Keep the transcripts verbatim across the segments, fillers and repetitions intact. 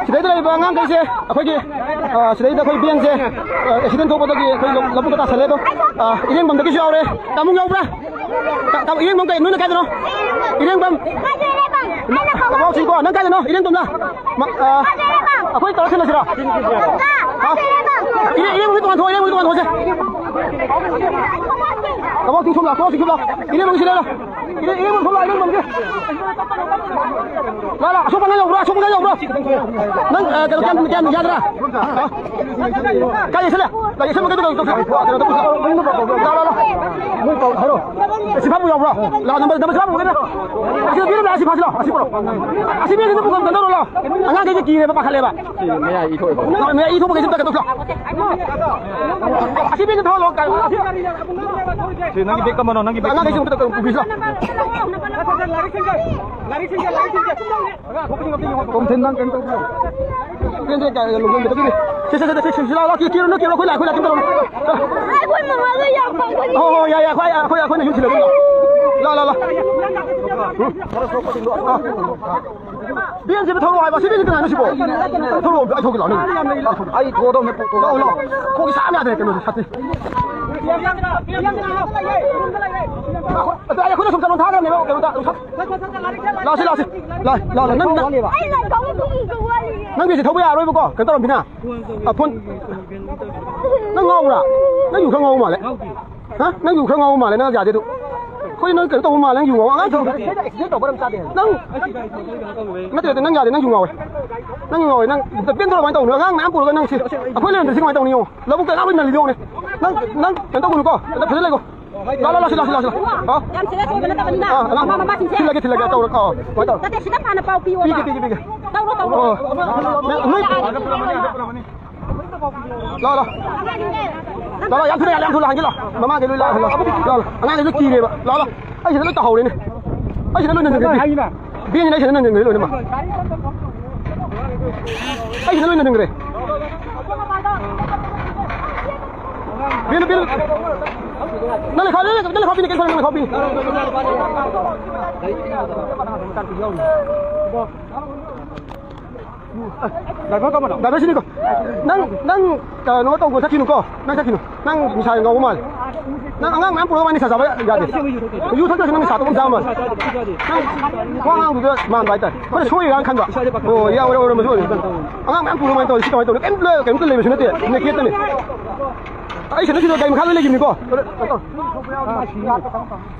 ꯁꯤꯗꯩꯗ ꯂꯩꯔꯤꯕ ꯑꯉꯥꯡꯈꯩꯁꯦ ꯑꯩꯈꯣꯏꯒꯤ, ꯑ, ꯁꯤꯗꯩꯗ ꯑꯩꯈꯣꯏ ꯚꯦꯟꯁꯦ, ꯑ, ꯑꯦꯛꯁꯤꯗꯦꯟ ꯊꯣꯛꯄꯗꯒꯤ ꯑꯩꯈꯣꯏ ꯂꯧ-, ꯂꯧꯕꯨꯛꯇ ꯇꯥꯁꯜꯂꯦ꯫ ꯑꯗꯣ, ꯑ, ꯏꯔꯦꯡꯕꯝꯗꯒꯤꯁꯨ ꯌꯥꯎꯔꯦ꯫ ꯇꯥꯃꯨꯡ ꯌꯥꯎꯕ꯭ꯔꯥ? ꯇ-, ꯇ-, ꯏꯔꯦꯡꯕꯝ ꯀꯩ? ꯅꯣꯏꯅ ꯀꯥꯏꯗꯅꯣ? ꯏꯔꯦꯡꯕꯝ꯫ ꯇꯥꯃꯣ ꯁꯤꯀꯣ, ꯅꯪ ꯀꯥꯏꯗꯅꯣ? ꯏꯔꯦꯡꯕꯝꯂ? ꯃ-, ꯑ, ꯑꯩꯈꯣꯏ ꯇꯧꯔ ꯁꯤꯜꯂꯁꯤꯔꯣ? ꯍꯥ? ꯏꯔꯦꯡ-, ꯏꯔꯦꯡꯕꯝꯒꯤ ꯇꯣꯉꯥꯟ ꯊꯣꯛꯑꯣ, ꯏꯔꯦꯡꯕꯝꯒꯤ ꯇꯣꯉꯥꯟ ꯊꯣꯛꯑꯁꯦ꯫ ꯇꯥꯃꯣ ꯆꯤꯡꯊꯣꯛꯂꯣ, ꯇꯥꯃꯣ ꯆꯤꯡꯊꯣꯛꯂꯣ꯫ ꯏꯔꯦꯡꯕꯝꯒꯤ ꯁꯤꯜꯂꯦꯔꯣ? ꯏꯔꯦꯡ-, ꯏꯔꯦꯡꯕꯝ ꯊꯣꯛꯂꯣ, ꯏꯔꯦꯡꯕꯝꯒꯤ꯫ ꯂꯥ, ꯂꯥ, ꯑꯁꯣꯛꯄ ꯅꯪ ꯌꯧꯕ꯭ꯔꯣ? ꯑꯁꯣꯛꯄ ꯅꯪ ꯌꯧꯕ꯭ꯔꯣ? ꯅꯪ, ꯑ, ꯀꯩꯅꯣ, ꯀꯌꯥꯝ, ꯀꯌꯥꯝ ꯌꯥꯗ꯭ꯔꯥ? ꯍꯥ? ꯀꯥꯏ ꯌꯦꯡꯁꯤꯜꯂꯦ? ꯂꯥ, ꯌꯦꯡꯁꯤꯟꯕ ꯀꯩꯅꯣ ꯇꯧ-, ꯇꯧ-, ꯀꯩꯅꯣ ꯇꯧ-, ꯂꯥ, ꯂꯥ, ꯂꯥ꯫ ꯃꯣꯏ ꯄꯥꯎ ꯍꯥꯏꯔꯣ꯫ ꯑꯁꯤ ꯐꯥꯕꯨ ꯌꯥꯎꯕ꯭ꯔꯣ? ꯂꯥ, ꯅꯝꯕꯔ, ꯅꯝꯕꯔ ꯁꯤ ꯐꯥꯕꯨ ꯌꯥꯎꯕ꯭ꯔꯣ? ꯑꯁꯤ ꯄꯤꯔꯣ, ꯂꯥ, ꯑꯁꯤ ꯐꯥꯁꯤꯂꯣ, ꯑꯁꯤ ꯄꯨꯔꯣ꯫ ꯑꯁꯤ ꯄꯤꯔꯣ, ꯀꯩꯅꯣ ꯇꯧꯔꯣ, ꯂꯥ꯫ ꯑꯉꯥꯡꯈꯩꯁꯦ ꯀꯤꯔꯦꯕ, ꯄꯥꯈꯠꯂꯦꯕ꯫ ꯃꯌꯥ ꯏ ꯊꯣꯛꯑꯦꯕ꯫ ꯃꯌꯥ ꯏ ꯊꯣꯛꯄꯈꯩꯁꯦ ꯑꯝꯇ ꯀꯩꯅꯣ ꯇꯧꯁꯤꯂꯣ꯫ ꯑꯁꯤ ꯄꯤꯔꯣ, ꯊꯣꯛꯍꯜꯂꯣ, ꯀꯩꯅꯣ, ꯑꯁꯤ ꯁꯤ ꯅꯪꯒꯤ ꯕꯦꯒ ꯀꯝꯕꯅꯣ? ꯅꯪꯒꯤ ꯕꯦꯒ ꯑꯉꯥꯡꯈꯩꯁꯦ ꯑꯝꯇ ꯄꯨꯕꯤꯁꯤꯂꯣ꯫ ꯂꯥꯏꯔꯤꯛ ꯁꯤꯡꯒꯦ, ꯂꯥꯏꯔꯤꯛ ꯁꯤꯡꯒꯦ꯫ ꯇꯣꯝꯊꯤꯟ, ꯅꯪ ꯀꯩꯅꯣ ꯇꯧꯕ꯭ꯔꯣ? ꯁꯦ, ꯁꯦ, ꯁꯦ, ꯁꯦ, ꯁꯦ, ꯂꯥꯛꯑꯣ, ꯂꯥꯛꯑꯣ, ꯀꯤꯔꯨꯅꯨ, ꯀꯤꯔꯨꯅꯨ, ꯑꯩꯈꯣꯏ ꯂꯥꯛꯑꯦ, ꯑꯩꯈꯣꯏ ꯂꯥꯛꯑꯦ, ꯀꯩꯝ ꯇꯧꯔꯨꯅꯨ꯫ ꯑꯩꯈꯣꯏ ꯃꯃꯥꯒ ꯌꯥꯝ ꯄꯥꯝꯕꯅꯤ꯫ ꯍꯣꯏ, ꯍꯣꯏ, ꯌꯥꯏ, ꯌꯥꯏ, ꯑꯩꯈꯣꯏ, ꯑꯩꯈꯣꯏ, ꯑꯩꯈꯣꯏꯅ ꯌꯨꯝ ꯊꯤꯜꯂꯒꯦ, ꯂꯥꯛꯑꯣ꯫ ꯂꯥꯛꯑꯣ, ꯂꯥꯛꯑꯣ, ꯂꯥꯛꯑꯣ꯫ ꯎꯝ꯫ ꯕꯦꯟꯁꯤꯗ ꯊꯧꯔꯛꯑꯣ ꯍꯥꯏꯕ, ꯁꯤ ꯕꯦꯟꯁꯤ ꯀꯅꯥꯅꯣ ꯁꯤꯕꯣ? ꯊꯧꯔꯛꯑꯣ, ꯑꯩ ꯊꯧꯒꯦ ꯂꯥꯛꯑꯣ, ꯅꯪ꯫ ꯑꯩ ꯊꯣꯛꯑꯗꯧꯅꯦ, ꯄꯨ-, ꯄꯨ-, ꯂꯥꯛꯑꯣ, ꯂꯥꯛꯑꯣ꯫ ꯈꯣꯡꯁꯦ ꯁꯥꯕ ꯌꯥꯗ꯭ꯔꯦ, ꯀꯩꯅꯣꯁꯦ, ꯁꯥꯇꯤꯟ꯫ ꯑꯗ ꯑꯩ ꯑꯩꯈꯣꯏꯅ ꯁꯨꯝ ꯆꯠꯂꯣ ꯊꯥꯈ꯭ꯔꯕꯅꯦꯕ, ꯀꯩꯅꯣꯗ, ꯂꯥꯛꯑꯣꯁꯤ, ꯂꯥꯛꯑꯣꯁꯤ꯫ ꯂꯥꯛꯑꯣ, ꯂꯥꯛꯑꯣ, ꯅꯪ, ꯅꯪ, ꯑꯩ ꯂꯥꯏꯔꯤꯛ ꯇꯧꯕ ꯄꯨꯡꯁꯨ ꯋꯥꯠꯂꯤꯌꯦ꯫ ꯅꯪꯒꯤꯁꯦ ꯊꯧꯕ ꯌꯥꯔꯣꯏꯕꯀꯣ, ꯀꯩꯅꯣ ꯇꯧꯔꯝꯃꯤꯅ꯫ ꯑ, ꯐꯣꯟ-, ꯅꯪ ꯉꯥꯎꯕ꯭ꯔꯥ? ꯅꯪ ꯌꯨ ꯈꯔ ꯉꯥꯎꯕ ꯃꯥꯜꯂꯦ꯫ ꯍꯥ? ꯅꯪ ꯌꯨ ꯈꯔ ꯉꯥꯎꯕ ꯃꯥꯜꯂꯦ, ꯅꯪ ꯌꯥꯗꯦ ꯑꯗꯨ꯫ ꯑꯩꯈꯣꯏ ꯅꯪ ꯀꯩꯅꯣ ꯇꯧꯕ ꯃꯥꯜꯂꯦ, ꯅꯪ ꯌꯨ ꯉꯥꯎꯕ꯫ ꯑꯉꯥꯡ ꯊꯧꯕ-, ꯅꯪ, ꯅꯠꯇꯦ, ꯅꯠꯇꯦ, ꯅꯪ ꯌꯥꯗꯦ, ꯅꯪ ꯌꯨ ꯉꯥꯎꯋꯦ꯫ ꯅꯪ ꯌꯨ ꯉꯥꯎꯋꯦ, ꯅꯪ ꯕꯦꯟ ꯊꯧꯔ ꯀꯃꯥꯏꯅ ꯇꯧꯕꯅꯣ? ꯑꯉꯥꯡ ꯃꯌꯥꯝ ꯄꯨꯔꯒ ꯅꯪ ꯁꯤ, ꯑꯩꯈꯣꯏ ꯂꯩꯔꯝꯗ꯭ꯔꯗꯤ ꯀꯃꯥꯏꯅ ꯇꯧꯅꯤ ꯌꯦꯡꯉꯣ꯫ ꯂꯧꯕꯨꯛꯇ ꯑꯉꯥꯡ ꯂꯩꯔꯤꯗꯤ ꯌꯦꯡꯉꯣꯅꯦ꯫ ꯅꯪ, ꯅꯪ ꯀꯩꯅꯣ ꯇꯧꯒꯅꯨꯀꯣ꯫ ꯐꯖꯅ ꯂꯩꯀꯣ꯫ ꯂꯥ, ꯂꯥ, ꯂꯥ, ꯁꯤ ꯂꯥ, ꯁꯤ ꯂꯥ, ꯁꯤ ꯂꯥ꯫ ꯍꯥ? ꯌꯥꯝ serious ꯑꯣꯏꯕ ꯅꯠꯇꯕꯅꯤꯅ꯫ ꯑꯥ, ꯑꯉꯥꯡ ꯃꯃꯥ ꯃꯄꯥꯁꯤꯡꯁꯦ꯫ ꯊꯤꯜꯂꯒꯦ, ꯊꯤꯜꯂꯒꯦ, ꯇꯧꯔꯒ, ꯑꯥ, ꯁꯨꯃꯥꯏꯅ ꯇꯧꯔꯣ꯫ ꯅꯠꯇꯦ, ꯁꯤꯗ ꯍꯥꯟꯅ ꯄꯥꯎ ꯄꯤꯌꯣꯕ꯫ ꯄꯤꯒꯦ, ꯄꯤꯒꯦ, ꯄꯤꯒꯦ꯫ ꯇꯧꯔꯣ, ꯇꯧꯔꯣ꯫ ꯑꯣ, ꯑꯣ꯫ ꯅꯣꯏ, ꯂꯥ, ꯂꯥ꯫ ꯂꯥ, ꯂꯥ, ꯌꯥꯝ ꯊꯨꯅ ꯌꯥꯜꯂꯦ, ꯌꯥꯝ ꯊꯨꯅ ꯍꯥꯟꯒꯦ ꯂꯥ꯫ ꯃꯃꯥꯡꯒꯤ ꯂꯣꯏ ꯂꯥ, ꯂꯥ꯫ ꯂꯥ, ꯂꯥ꯫ ꯑꯉꯥꯡꯁꯦ ꯂꯣꯏ ꯀꯤꯔꯦꯕ꯫ ꯂꯥ, ꯂꯥ꯫ ꯑꯩ ꯁꯤꯗ ꯂꯣꯏ ꯇꯥꯍꯧꯔꯦꯅꯦ꯫ ꯑꯩ ꯁꯤꯗ ꯂꯣꯏ ꯅꯟꯖꯟꯈ꯭ꯔꯦ꯫ ꯕꯦꯟꯁꯤꯅ ꯑꯩ ꯁꯤꯗ ꯅꯟꯖꯟꯈ꯭ꯔꯦ ꯂꯣꯏꯅꯃꯛ꯫ ꯑꯩ ꯁꯤꯗ ꯂꯣꯏ ꯅꯟꯖꯟꯈ꯭ꯔꯦ꯫ ꯕꯦꯟ, ꯕꯦꯟ꯫ ꯅꯪ ꯂꯩꯈꯥ, ꯅꯪ ꯂꯩꯈꯥ ꯄꯤꯅꯤ, ꯀꯩ ꯅꯪ ꯂꯩꯈꯥ ꯄꯤꯅꯤ꯫ ꯗ꯭ꯔꯥꯏꯚꯔ ꯀꯃꯅꯣ? ꯗ꯭ꯔꯥꯏꯚꯔꯁꯤꯅꯤꯀꯣ꯫ ꯅꯪ, ꯅꯪ ꯀꯩꯅꯣ ꯇꯧꯕ ꯆꯠꯈꯤꯅꯨꯀꯣ꯫ ꯅꯪ ꯆꯠꯈꯤꯅꯨ꯫ ꯅꯪ ꯅꯤꯁꯥ ꯌꯥꯝ ꯉꯥꯎꯕ ꯃꯥꯜꯂꯦ꯫ ꯅꯪ ꯑꯉꯥꯡ ꯃꯌꯥꯝ ꯄꯨꯔꯒ ꯅꯤꯁꯥ ꯆꯥꯕ ꯌꯥꯗꯦ꯫ ꯌꯨ ꯊꯛꯇ꯭ꯔꯁꯨ ꯅꯪ ꯅꯤꯁꯥ ꯇꯣꯛꯑꯝ ꯆꯥꯕ ꯃꯥꯜꯂꯦ꯫ ꯅꯪ ꯋꯥ ꯉꯥꯡꯕꯗ ꯃꯥꯟꯕ ꯍꯥꯏꯇꯥꯔꯦ꯫ ꯍꯣꯏ, ꯁꯣꯏꯔꯤꯔꯥ ꯈꯟꯕ꯫ ꯑꯣ, ꯌꯥꯎꯔꯦ, ꯑꯣꯏꯔꯝꯕꯁꯨ ꯑꯣꯏꯔꯝꯕꯁꯨ꯫ ꯑꯉꯥꯡ ꯃꯌꯥꯝ ꯄꯨꯔꯒ ꯀꯃꯥꯏꯅ ꯇꯧꯔꯤ? ꯁꯤ ꯀꯃꯥꯏꯅ ꯇꯧꯔꯤ? ꯀꯩꯝꯇ, ꯀꯩꯝꯇ ꯂꯩꯕꯁꯨ ꯅꯠꯇꯦ꯫ ꯅꯦꯀꯦꯠꯇꯅꯤ꯫ ꯑꯩ ꯁꯤꯗ, ꯁꯤꯗ ꯒꯥꯔꯤ ꯃꯈꯥ ꯂꯣꯏ ꯂꯩꯈꯤꯕꯅꯤꯀꯣ꯫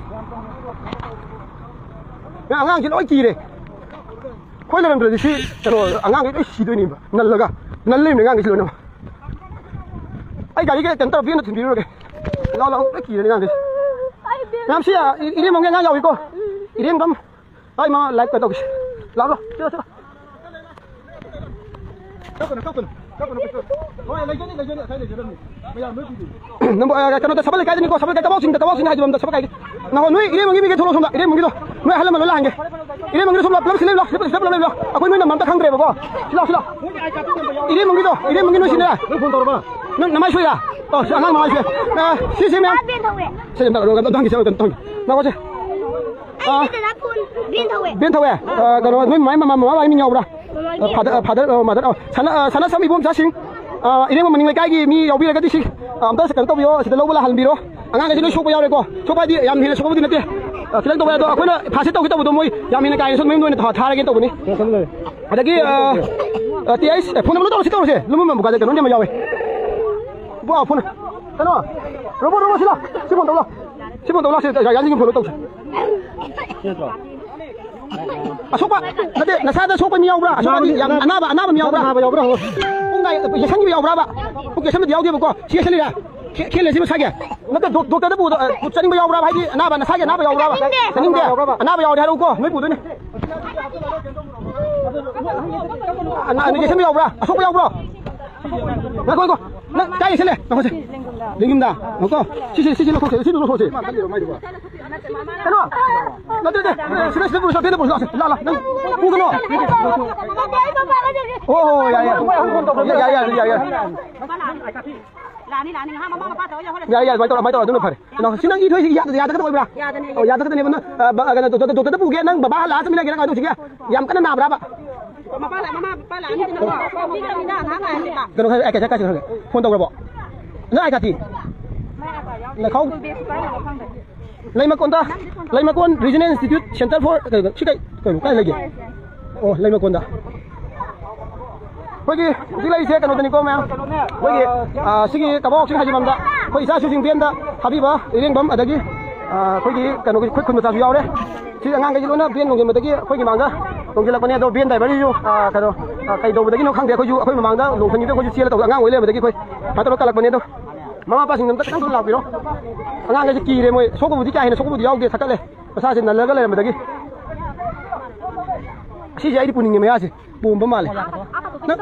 ꯅꯪ ꯑꯉꯥꯡꯁꯤ ꯂꯣꯏ ꯀꯤꯔꯦ꯫ ꯑꯩꯈꯣꯏ ꯂꯩꯔꯝꯗ꯭ꯔꯗꯤ ꯁꯤ ꯀꯩꯅꯣ ꯑꯉꯥꯡꯈꯩ ꯂꯣꯏ ꯁꯤꯗꯣꯏꯅꯦꯕ꯫ ꯅꯜꯂꯒ, ꯅꯜ ꯂꯩꯕꯅꯦ ꯑꯉꯥꯡꯈꯩꯁꯤ ꯂꯣꯏꯅꯃꯛ꯫ ꯑꯩ ꯒꯥꯔꯤꯒ ꯀꯩꯅꯣ ꯇꯧꯔ ꯚꯦꯟꯗ ꯊꯤꯟꯕꯤꯔꯨꯔꯒꯦ꯫ ꯂꯥꯎ, ꯂꯥꯎ, ꯂꯣꯏ ꯀꯤꯔꯅꯤ ꯑꯉꯥꯡꯈꯩ꯫ ꯃꯌꯥꯝ ꯁꯤ, ꯑ, ꯏ-, ꯏꯔꯦꯝꯕꯝꯒꯤ ꯑꯉꯥꯡ ꯌꯥꯎꯏꯀꯣ꯫ ꯏꯔꯦꯝꯕꯝ꯫ ꯑꯩ ꯃꯥ ꯂꯥꯏꯚ ꯀꯩꯅꯣ ꯇꯧꯒꯦ꯫ ꯂꯥꯎ, ꯂꯥꯎ, ꯆꯠꯂꯣ, ꯆꯠꯂꯣ꯫ ꯀꯞꯀꯅꯨ, ꯀꯞꯀꯅꯨ, ꯀꯞꯀꯅꯨ, ꯀꯞꯀꯅꯨ꯫ ꯍꯣꯏ, ꯂꯩꯖꯅꯤ, ꯂꯩꯖꯅꯤ, ꯉꯁꯥꯏ ꯂꯩꯖꯔꯝꯅꯤ꯫ ꯃꯌꯥꯝ ꯂꯣꯏ ꯄꯤꯗꯣꯏꯅꯤ꯫ ꯅꯪꯕꯨ, ꯑ, ꯀꯩꯅꯣꯗ, ꯁꯕꯜ ꯂꯩꯀꯥꯏꯗꯅꯤꯀꯣ, ꯁꯕꯜ ꯂꯩꯀꯥꯏ, ꯇꯕꯥꯎ ꯆꯤꯡꯗ, ꯇꯕꯥꯎ ꯆꯤꯡ ꯍꯥꯏꯗꯣ ꯂꯝꯗ ꯁꯕꯜ ꯂꯩꯀꯥꯏꯒꯤ꯫ ꯅꯍꯣ, ꯅꯣꯏ ꯏꯔꯦꯝꯕꯝꯒꯤ ꯃꯤꯒꯩ ꯊꯣꯛꯂꯛꯑꯣ ꯁꯣꯝꯗ, ꯏꯔꯦꯝꯕꯝꯒꯤꯗꯣ꯫ ꯅꯣꯏ ꯑꯍꯜ ꯂꯃꯟ ꯂꯣꯏ ꯂꯥꯛꯍꯟꯒꯦ꯫ ꯏꯔꯦꯝꯕꯝꯒꯤꯗꯣ ꯁꯣꯝ ꯂꯥꯛꯑꯣ, ꯄꯨꯂꯞ ꯁꯤꯜꯂ ꯂꯥꯛꯑꯣ, ꯁꯤꯜꯂ ꯄꯨꯂꯞ ꯂꯥꯛꯑꯣ꯫ ꯑꯩꯈꯣꯏ ꯅꯣꯏ ꯅꯝꯕꯔ ꯑꯝꯇ ꯈꯪꯗ꯭ꯔꯦꯕꯀꯣ꯫ ꯁꯤ ꯂꯥꯛꯑꯣ, ꯁꯤ ꯂꯥꯛꯑꯣ꯫ ꯏꯔꯦꯝꯕꯝꯒꯤꯗꯣ, ꯏꯔꯦꯝꯕꯝꯒꯤ ꯅꯣꯏ ꯁꯤꯅꯦ꯫ ꯅꯪ ꯐꯣꯟ ꯇꯧꯔꯕ? ꯅꯪ ꯅꯃꯥꯏ ꯁꯣꯏꯔꯥ? ꯑꯣ, ꯁꯤ ꯑꯉꯥꯡ ꯅꯃꯥꯏ ꯁꯣꯏ꯫ ꯑ, ꯁꯤ, ꯁꯤ ꯃꯌꯥꯝ꯫ ꯁꯤ ꯑꯝꯇ, ꯑꯝꯇ ꯍꯪꯈꯤꯁꯦ, ꯑꯝꯇ ꯍꯪꯈꯤ꯫ ꯂꯥꯛꯑꯣꯁꯦ꯫ ꯑ, ꯑꯩꯒꯤ ꯗꯗꯥ ꯐꯣꯟ ꯚꯦꯟ ꯊꯧꯋꯦ꯫ ꯚꯦꯟ ꯊꯧꯋꯦ? ꯑ, ꯀꯩꯅꯣ, ꯅꯣꯏ ꯃꯃꯥꯏ ꯃꯃꯥ, ꯃꯃꯥ ꯃꯃꯥꯏ ꯃꯤꯡ ꯌꯥꯎꯕ꯭ꯔꯥ? ꯃꯃꯥꯏ ꯑ, ꯃꯤꯡ꯫ ꯐꯥꯗꯔ, ꯑ, ꯐꯥꯗꯔ, ꯑ, ꯃꯥꯗꯔ, ꯑ, ꯁꯅꯥ, ꯑ, ꯁꯅꯥꯁꯝ ꯏꯕꯣꯝꯆꯥꯁꯤꯡ, ꯑ, ꯏꯔꯦꯡꯕꯝ ꯃꯅꯤꯡ ꯂꯩꯀꯥꯏꯒꯤ ꯃꯤ ꯌꯥꯎꯕꯤꯔꯒꯗꯤ ꯁꯤ, ꯑ, ꯑꯝꯇ ꯀꯩꯅꯣ ꯇꯧꯕꯤꯌꯣ, ꯁꯤꯗ ꯂꯧꯕ ꯂꯥꯛꯍꯟꯕꯤꯔꯣ꯫ ꯑꯉꯥꯡꯈꯩꯁꯤ ꯂꯣꯏ ꯁꯣꯛꯄ ꯌꯥꯎꯔꯦꯀꯣ꯫ ꯁꯣꯛꯄ ꯍꯥꯏꯗꯤ ꯌꯥꯝ ꯍꯦꯟꯅ ꯁꯣꯛꯄꯕꯨꯗꯤ ꯅꯠꯇꯦ꯫ ꯑ, ꯈꯤꯇꯪ ꯇꯧꯕ ꯌꯥꯏ꯫ ꯑꯗꯣ ꯑꯩꯈꯣꯏꯅ ꯐꯥꯁ ꯑꯦꯗ ꯇꯧꯒꯦ ꯇꯧꯕꯗꯣ ꯃꯣꯏ ꯌꯥꯝ ꯍꯦꯟꯅ ꯀꯥ ꯍꯦꯟꯅ ꯁꯣꯛ ꯃꯌꯨꯝꯗ ꯑꯣꯏꯅ ꯊꯥ-, ꯊꯥꯔꯒꯦ ꯇꯧꯕꯅꯤ꯫ ꯑꯗꯒꯤ, ꯑ, ꯑ, ꯇꯤ ꯑꯩꯁ, ꯑꯦ, ꯐꯣꯟ ꯅꯝꯕꯔ ꯇꯧꯔꯁꯤ, ꯇꯧꯔꯁꯦ꯫ ꯂꯨꯝꯕꯝ ꯕꯕꯥꯗ ꯀꯩꯅꯣꯝꯗꯤ ꯑꯃ ꯌꯥꯎꯋꯦ꯫ ꯕꯕꯥ, ꯐꯣꯟ꯫ ꯀꯩꯅꯣ? ꯔꯣꯕꯣ, ꯔꯣꯕꯣ, ꯁꯤ ꯂꯥꯎ꯫ ꯁꯤ ꯐꯣꯟ ꯇꯧ ꯂꯥꯎ꯫ ꯁꯤ ꯐꯣꯟ ꯇꯧ ꯂꯥꯎ꯫ ꯁꯤ ꯌꯥ-, ꯌꯥꯅꯤꯡꯉꯤ ꯐꯣꯟꯗꯣ ꯇꯧꯁꯤ꯫ ꯑꯁꯣꯛꯄ? ꯅꯠꯇꯦ, ꯅꯁꯥꯗ ꯁꯣꯛꯄ ꯃꯤ ꯌꯥꯎꯕ꯭ꯔꯥ? ꯑꯁꯣꯛꯄ ꯃꯤ, ꯌꯥꯝ ꯑꯅꯥꯕ, ꯑꯅꯥꯕ ꯃꯤ ꯌꯥꯎꯕ꯭ꯔꯥ? ꯑꯅꯥꯕ ꯌꯥꯎꯕ꯭ꯔꯥ? ꯍꯪꯉꯣ꯫ ꯄꯨꯡ ꯀꯥꯏ-, ꯌꯦꯁꯟꯈꯤꯕ ꯌꯥꯎꯕ꯭ꯔꯥꯕ? ꯄꯨꯡ ꯌꯦꯁꯟꯕꯗꯤ ꯌꯥꯎꯗꯦꯕꯀꯣ꯫ ꯁꯤ ꯌꯦꯁꯜꯂꯤꯔꯥ? ꯈꯦ-, ꯈꯦꯜꯂꯦ ꯁꯤ ꯃꯁꯥꯒꯤ? ꯅꯠꯇꯦ, ꯗꯣꯛ-, ꯗꯣꯛꯇꯔꯗ ꯄꯨꯗ-, ꯑ, ꯆꯠꯅꯤꯡꯕ ꯌꯥꯎꯕ꯭ꯔꯥꯕ? ꯍꯥꯏꯗꯤ ꯑꯅꯥꯕ, ꯅꯁꯥꯒꯤ ꯑꯅꯥꯕ ꯌꯥꯎꯕ꯭ꯔꯥꯕ? ꯆꯠꯅꯤꯡꯗꯦ꯫ ꯆꯠꯅꯤꯡꯗꯦ? ꯑꯅꯥꯕ ꯌꯥꯎꯔꯗꯤ ꯍꯥꯏꯔꯛꯎꯀꯣ, ꯅꯣꯏ ꯄꯨꯗꯣꯏꯅꯦ꯫ ꯑꯅꯥ-, ꯑꯅꯥ ꯌꯦꯁꯟꯕ ꯌꯥꯎꯕ꯭ꯔꯥ? ꯑꯁꯣꯛꯄ ꯌꯥꯎꯕ꯭ꯔꯣ? ꯉꯥꯏꯈꯣ, ꯉꯥꯏꯈꯣ꯫ ꯅꯪ ꯀꯥꯏ ꯌꯦꯁꯜꯂꯦ? ꯉꯥꯏꯈꯣꯁꯦ꯫ ꯂꯦꯡꯒꯨꯝꯗ꯫ ꯉꯥꯏꯈꯣ꯫ ꯁꯤꯁꯦ, ꯁꯤꯁꯦ ꯂꯧꯊꯣꯛꯁꯦ, ꯁꯤꯁꯦ ꯂꯧꯊꯣꯛꯁꯦ꯫ ꯀꯩꯅꯣ? ꯅꯠꯇꯦ, ꯅꯠꯇꯦ, ꯁꯤꯗ, ꯁꯤꯗ ꯄꯨꯔꯁꯤ, ꯁꯤꯗ ꯄꯨꯔꯁꯤ, ꯂꯥꯛꯑꯣꯁꯦ, ꯂꯥꯛꯑꯣ, ꯂꯥꯛꯑꯣ, ꯅꯪ ꯄꯨꯒꯅꯣ꯫ ꯑꯣ, ꯌꯥꯏ, ꯌꯥꯏ꯫ ꯌꯥꯏ, ꯌꯥꯏ, ꯌꯥꯏ, ꯌꯥꯏ, ꯌꯥꯏ꯫ ꯂꯥꯛꯑꯅꯤ, ꯂꯥꯛꯑꯅꯤ꯫ ꯉꯥꯏꯍꯥꯛ ꯃꯃꯥ ꯃꯄꯥ ꯇꯧꯔ ꯌꯧꯍꯜꯂꯁꯤ꯫ ꯌꯥꯏ, ꯌꯥꯏ, ꯑꯗꯨꯃꯥꯏꯅ ꯇꯧꯔꯣ, ꯑꯗꯨꯃꯥꯏꯅ ꯇꯧꯔꯣ, ꯑꯗꯨꯅ ꯐꯔꯦ꯫ ꯀꯩꯅꯣ, ꯁꯤ ꯅꯪꯒꯤ ꯊꯣꯏꯁꯤ ꯌꯥꯗ-, ꯌꯥꯗꯒꯗꯕ ꯑꯣꯏꯕ꯭ꯔꯥ? ꯌꯥꯗꯅꯦ꯫ ꯑꯣ, ꯌꯥꯗꯒꯗꯕꯅꯦꯕ꯫ ꯅꯪ, ꯑ, ꯕ-, ꯀꯩꯅꯣ, ꯗꯣꯛꯇꯔ, ꯗꯣꯛꯇꯔꯗ ꯄꯨꯒꯦ, ꯅꯪ ꯕꯕꯥ ꯍꯜꯂꯛꯑ ꯆꯠꯃꯤꯟꯅꯒꯦꯔꯥ, ꯀꯃꯥꯏꯅ ꯇꯧꯁꯤꯒꯦ? ꯌꯥꯝ ꯀꯟꯅ ꯅꯥꯕ꯭ꯔꯥꯕ? ꯃꯄꯥ ꯂꯥꯛ-, ꯃꯃꯥ ꯃꯄꯥ ꯂꯥꯛꯑꯅꯤꯗꯅꯀꯣ꯫ ꯀꯩꯅꯣ ꯈꯔ, ꯑꯦ, ꯀꯩ ꯀꯥꯏ ꯆꯠꯈ꯭ꯔꯒꯦ? ꯐꯣꯟ ꯇꯧꯈ꯭ꯔꯕꯣ? ꯅꯪ ꯑꯥꯏ ꯀꯥꯔꯗꯇꯤ? ꯂꯩꯈꯥꯎ? ꯂꯩꯃꯀꯣꯟꯗ, ꯂꯩꯃꯀꯣꯟ Regional Institute Center for, ꯀꯩꯅꯣ, ꯁꯤ ꯀꯩ, ꯀꯩꯅꯣ, ꯀꯥꯏ ꯂꯩꯒꯦ? ꯑꯣ, ꯂꯩꯃꯀꯣꯟꯗ꯫ ꯑꯩꯈꯣꯏꯒꯤ ꯍꯧꯖꯤꯛ ꯂꯩꯔꯤꯁꯦ ꯀꯩꯅꯣꯗꯅꯤꯀꯣ, ꯃꯌꯥꯝ꯫ ꯑꯩꯈꯣꯏꯒꯤ, ꯑꯥ, ꯁꯤꯒꯤ ꯀꯕꯣꯛ ꯆꯤꯡ ꯍꯥꯏꯖꯤꯟꯐꯝꯗ ꯑꯩꯈꯣꯏ ꯏꯆꯥꯁꯨꯁꯤꯡ ꯚꯦꯟꯗ ꯊꯥꯕꯤꯕ ꯏꯔꯦꯡꯕꯝ, ꯑꯗꯒꯤ, ꯑꯥ, ꯑꯩꯈꯣꯏꯒꯤ ꯀꯩꯅꯣꯒꯤ ꯈꯨꯠ ꯈꯨꯟ ꯃꯆꯥꯁꯨ ꯌꯥꯎꯔꯦ꯫ ꯁꯤ ꯑꯉꯥꯡꯈꯩꯁꯤ ꯂꯣꯏꯅ ꯚꯦꯟ ꯅꯨꯡꯁꯤꯟꯕꯗꯒꯤ ꯑꯩꯈꯣꯏꯒꯤ ꯃꯥꯡꯗ ꯇꯣꯡꯁꯤꯜꯂꯛꯄꯅꯦ꯫ ꯑꯗꯣ ꯚꯦꯟ ꯗ꯭ꯔꯥꯏꯚꯔꯁꯤꯁꯨ, ꯑꯥ, ꯀꯩꯅꯣ, ꯑꯥ, ꯀꯩ ꯇꯧꯕꯗꯒꯤꯅꯣ ꯈꯪꯗꯦ, ꯑꯩꯈꯣꯏꯁꯨ ꯑꯩꯈꯣꯏ ꯃꯃꯥꯡꯗ ꯂꯣꯡꯊꯟꯈꯤꯕꯗ ꯑꯩꯈꯣꯏꯁꯨ ꯆꯦꯜꯂ ꯇꯧꯕꯗ ꯑꯉꯥꯡ ꯑꯣꯏ ꯂꯩꯔꯝꯕꯗꯒꯤ ꯑꯩꯈꯣꯏ ꯁꯨꯃꯥꯏꯅ ꯇꯧꯔꯒ ꯀꯜꯂꯛꯄꯅꯦ꯫ ꯑꯗꯣ ꯃꯃꯥ ꯃꯄꯥꯁꯤꯡ ꯑꯝꯇ ꯈꯤꯇꯪ ꯊꯨꯅ ꯂꯥꯛꯄꯤꯔꯣ꯫ ꯑꯉꯥꯡꯈꯩꯁꯦ ꯀꯤꯔꯦ ꯃꯣꯏ꯫ ꯁꯣꯛꯄꯕꯨꯗꯤ ꯀꯌꯥ ꯍꯦꯟꯅ ꯁꯣꯛꯄꯕꯨꯗꯤ ꯌꯥꯎꯗꯦ, ꯊꯛꯀꯠꯂꯦ꯫ ꯃꯁꯥꯁꯦ ꯅꯜꯂꯒ ꯂꯩꯔꯝꯕꯗꯒꯤ꯫ ꯑꯁꯤꯁꯦ ꯑꯩꯗꯤ ꯄꯨꯅꯤꯡꯉꯦ, ꯃꯌꯥꯁꯦ ꯄꯣꯝꯕ ꯃꯥꯜꯂꯦ꯫ ꯅꯪ,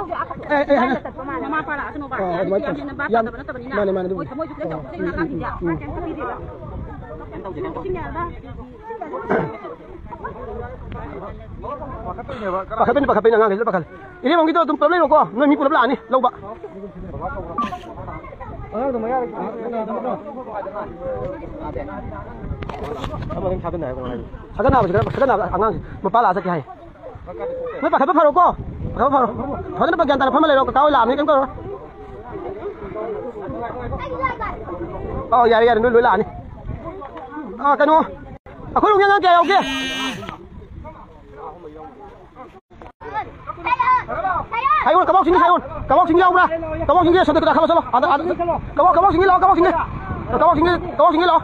ꯑꯦ, ꯑꯦ, ꯍꯥꯏꯅ꯫ ꯃꯃꯥ ꯃꯄꯥ ꯂꯥꯛꯑꯁꯨ ꯅꯣꯡꯃ ꯑꯣ, ꯑꯗꯨꯃꯥꯏꯅ ꯇꯧꯔꯣ꯫ ꯌꯥꯝ ꯍꯦꯟꯅ ꯕꯥꯞ ꯌꯥꯝ ꯇꯥꯗꯕ ꯅꯠꯇꯕꯅꯤꯅ꯫ ꯃꯥꯅꯦ, ꯃꯥꯅꯦ, ꯑꯗꯨꯕꯨꯗꯤ꯫ ꯃꯣꯏ ꯊꯃꯣꯏꯁꯨ ꯈꯤꯇꯪ ꯑꯣ, ꯆꯥꯎꯊꯣꯛꯆꯩꯅ ꯎꯝ, ꯑꯉꯥꯡꯁꯤꯡꯁꯦ꯫ ꯎꯝ, ꯎꯝ꯫ ꯄꯥꯈꯠꯄꯅꯤ, ꯄꯥꯈꯠꯄꯅꯤ, ꯑꯉꯥꯡꯈꯩꯁꯤꯗ ꯄꯥꯈꯠꯂꯦ꯫ ꯏꯅꯦ ꯃꯪꯒꯤꯗꯣ ꯑꯗꯨꯝ ꯄꯨꯂꯞ ꯂꯩꯔꯣꯀꯣ, ꯅꯣꯏ ꯃꯤ ꯄꯨꯂꯞ ꯂꯥꯛꯑꯅꯤ ꯂꯧꯕ꯫ ꯁꯒꯠꯅꯕꯁꯤ ꯈꯔ, ꯁꯒꯠꯅꯕ ꯑꯉꯥꯡꯁꯤ ꯃꯄꯥ ꯂꯥꯛꯑ ꯆꯠꯀꯦ ꯍꯥꯏ꯫ ꯅꯣꯏ ꯄꯥꯈꯠꯄ ꯐꯔꯣꯀꯣ, ꯄꯥꯈꯠꯄ ꯐꯔꯣ꯫ ꯐꯖꯅ ꯒ꯭ꯌꯥꯟ ꯇꯥꯅ ꯐꯝꯃ ꯂꯩꯔꯣ, ꯀꯀꯥ ꯍꯣꯏ ꯂꯥꯛꯑꯕꯅꯤ, ꯀꯩꯝ ꯇꯧꯔꯣꯏ꯫ ꯑꯧ, ꯌꯥꯔꯦ, ꯌꯥꯔꯦ, ꯅꯣꯏ ꯂꯣꯏ ꯂꯥꯛꯑꯅꯤ꯫ ꯑꯥ, ꯀꯩꯅꯣ, ꯑꯩꯈꯣꯏꯔꯣꯝꯒꯤ ꯑꯉꯥꯡ ꯀꯌꯥ ꯌꯥꯎꯒꯦ? ꯁꯥꯏꯑꯣꯟ, ꯀꯕꯣꯛꯁꯤꯡꯒꯤ ꯁꯥꯏꯑꯣꯟ, ꯀꯕꯣꯛꯁꯤꯡꯒꯤ ꯌꯥꯎꯕ꯭ꯔꯥ? ꯀꯕꯣꯛꯁꯤꯡꯒꯤ ꯁꯣꯝꯗ ꯈꯔ ꯈꯥꯝꯃ ꯆꯠꯂꯣ꯫ ꯑꯥꯗ, ꯑꯥꯗ, ꯀꯕꯣꯛ, ꯀꯕꯣꯛꯁꯤꯡꯒꯤ ꯂꯥꯛꯑꯣ, ꯀꯕꯣꯛꯁꯤꯡꯒꯤ꯫ ꯀꯕꯣꯛꯁꯤꯡꯒꯤ, ꯀꯕꯣꯛꯁꯤꯡꯒꯤ ꯂꯥꯛꯑꯣ꯫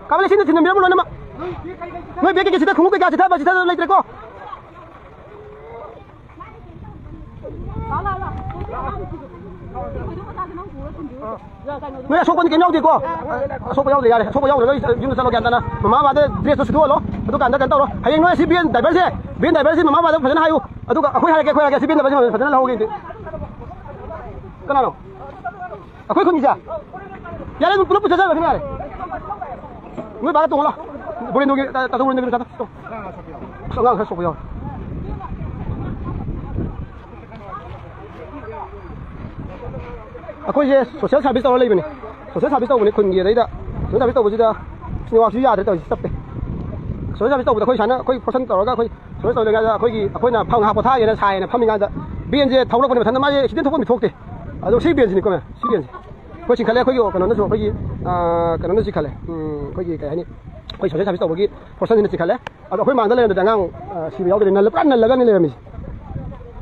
ꯀꯥꯕꯂꯦ, ꯁꯤꯅ ꯊꯤꯟꯖꯟꯕꯤꯔꯝꯃꯣ ꯂꯣꯏꯅꯃꯛ꯫ ꯅꯣꯏ ꯕꯦꯒ ꯀꯩꯀꯩ ꯁꯤꯗ, ꯈꯣꯡꯎꯞ ꯀꯩꯀꯥ ꯁꯤꯗ, ꯁꯤꯗ ꯂꯩꯇ꯭ꯔꯦꯀꯣ? ꯅꯣꯏ ꯑꯁꯣꯛꯄꯗꯤ ꯀꯩꯝ ꯌꯥꯎꯗꯦꯀꯣ? ꯑꯁꯣꯛꯄ ꯌꯥꯎꯗꯦ, ꯌꯥꯔꯦ꯫ ꯑꯁꯣꯛꯄ ꯌꯥꯎꯗ꯭ꯔꯒ ꯌꯨꯝꯗ ꯆꯠꯂꯣ, ꯒ꯭ꯌꯥꯟ ꯇꯥꯅ꯫ ꯃꯃꯥ ꯕꯕꯥꯗ ꯗ꯭ꯔꯦꯁꯇꯣ ꯁꯨꯗꯣꯛꯍꯜꯂꯣ꯫ ꯑꯗꯨꯀꯥꯟꯗ ꯀꯩꯅꯣ ꯇꯧꯔꯣ꯫ ꯍꯌꯦꯡ ꯅꯣꯏ ꯑꯁꯤ ꯚꯦꯟ ꯗ꯭ꯔꯥꯏꯚꯔꯁꯦ, ꯚꯦꯟ ꯗ꯭ꯔꯥꯏꯚꯔꯁꯦ ꯃꯃꯥ ꯕꯕꯥꯗ ꯐꯖꯅ ꯍꯥꯏꯌꯨ꯫ ꯑꯗꯨꯒ ꯑꯩꯈꯣꯏ ꯍꯥꯏꯔꯛꯀꯦ, ꯑꯩꯈꯣꯏ ꯍꯥꯏꯔꯛꯀꯦ꯫ ꯑꯁꯤ ꯚꯦꯟ ꯗ꯭ꯔꯥꯏꯚꯔꯁꯦ ꯐꯖꯅ ꯂꯧꯍꯧꯒꯦ ꯑꯩꯗꯤ꯫ ꯀꯅꯥꯅꯣ? ꯑꯩꯈꯣꯏ ꯈꯨꯟꯒꯤꯁꯦ? ꯌꯥꯔꯦ, ꯑꯗꯨꯝ ꯄꯨꯂꯞ ꯄꯨꯊꯖꯔꯣ, ꯑꯗꯨꯝ ꯌꯥꯔꯦ꯫ ꯅꯣꯏ ꯕꯥꯒ ꯇꯣꯡꯍꯜꯂꯣ꯫ ꯕꯣꯔꯦꯟꯗ꯭ꯔꯣꯒꯤ, ꯇꯥ-, ꯇꯥꯇꯣ ꯕꯣꯔꯦꯟꯗ꯭ꯔꯣꯒꯤ ꯃꯆꯥꯗꯣ꯫ ꯑꯁ, ꯑꯉꯥꯡ ꯈꯔ ꯁꯣꯛꯄ ꯌꯥꯎꯔꯦ꯫ ꯑꯩꯈꯣꯏꯁꯦ ꯁꯣꯁꯦꯜ ꯁꯥꯔꯚꯤꯁ ꯇꯧꯔ ꯂꯩꯕꯅꯤ꯫ ꯁꯣꯁꯦꯜ ꯁꯥꯔꯚꯤꯁ ꯇꯧꯕꯅꯤ ꯈꯨꯟꯒꯤ꯫ ꯑꯗꯩꯗ ꯁꯣꯁꯦꯜ ꯁꯥꯔꯚꯤꯁ ꯇꯧꯕꯁꯤꯗ ꯅꯦꯠꯋꯥꯛꯁꯨ ꯌꯥꯗ꯭ꯔꯦ ꯇꯧꯔꯤꯁꯦ, ꯆꯞꯄꯦ꯫ ꯁꯣꯁꯦꯜ ꯁꯥꯔꯚꯤꯁ ꯇꯧꯕꯗ ꯑꯩꯈꯣꯏ ꯁꯨꯃꯥꯏꯅ ꯑꯩꯈꯣꯏ ꯐꯣꯔꯁꯟ ꯇꯧꯔꯒ ꯑꯩꯈꯣꯏ ꯁꯣꯁꯦꯜ ꯇꯧꯔꯤꯉꯩꯗ ꯑꯩꯈꯣꯏꯒꯤ ꯑꯩꯈꯣꯏꯅ ꯐꯝ ꯉꯥꯏꯍꯥꯛ ꯄꯣꯊꯥꯒꯦꯅ ꯁꯥꯏꯅ ꯐꯝꯃꯤꯉꯩꯗ ꯕꯦꯟꯁꯦ ꯊꯧꯔꯛꯄꯅꯤ꯫ ꯃꯊꯟꯇ ꯃꯥꯁꯦ ꯑꯦꯛꯁꯤꯗꯦꯟ ꯊꯣꯛꯄ ꯃꯤ ꯊꯣꯛꯇꯦ꯫ ꯑꯗꯣ ꯁꯤ ꯕꯦꯟꯁꯤꯅꯤꯀꯣ, ꯁꯤ ꯕꯦꯟꯁꯦ ꯑꯩꯈꯣꯏ ꯆꯤꯡꯈꯠꯂꯦ꯫ ꯑꯩꯈꯣꯏꯒꯤ ꯀꯩꯅꯣꯅꯁꯨ ꯑꯩꯈꯣꯏꯒꯤ, ꯑꯥ, ꯀꯩꯅꯣꯅꯁꯨ ꯆꯤꯡꯈꯠꯂꯦ꯫ ꯎꯝ, ꯑꯩꯈꯣꯏꯒꯤ ꯀꯩ ꯍꯥꯏꯅꯤ, ꯑꯩꯈꯣꯏ ꯁꯣꯁꯦꯜ ꯁꯥꯔꯚꯤꯁ ꯇꯧꯕꯒꯤ ꯐꯣꯔꯁꯟꯁꯤꯅ ꯆꯤꯡꯈꯠꯂꯦ꯫ ꯑꯗꯣ ꯑꯩꯈꯣꯏ ꯃꯥꯡꯗ ꯂꯩꯔꯝꯗꯗꯤ ꯑꯉꯥꯡ, ꯑ, ꯁꯤꯕ ꯌꯥꯎꯗ꯭ꯔꯦ, ꯅꯜꯂ-, ꯄꯨꯔꯥ ꯅꯜꯂꯒꯅꯤ ꯂꯩꯔꯝꯃꯤꯁꯦ꯫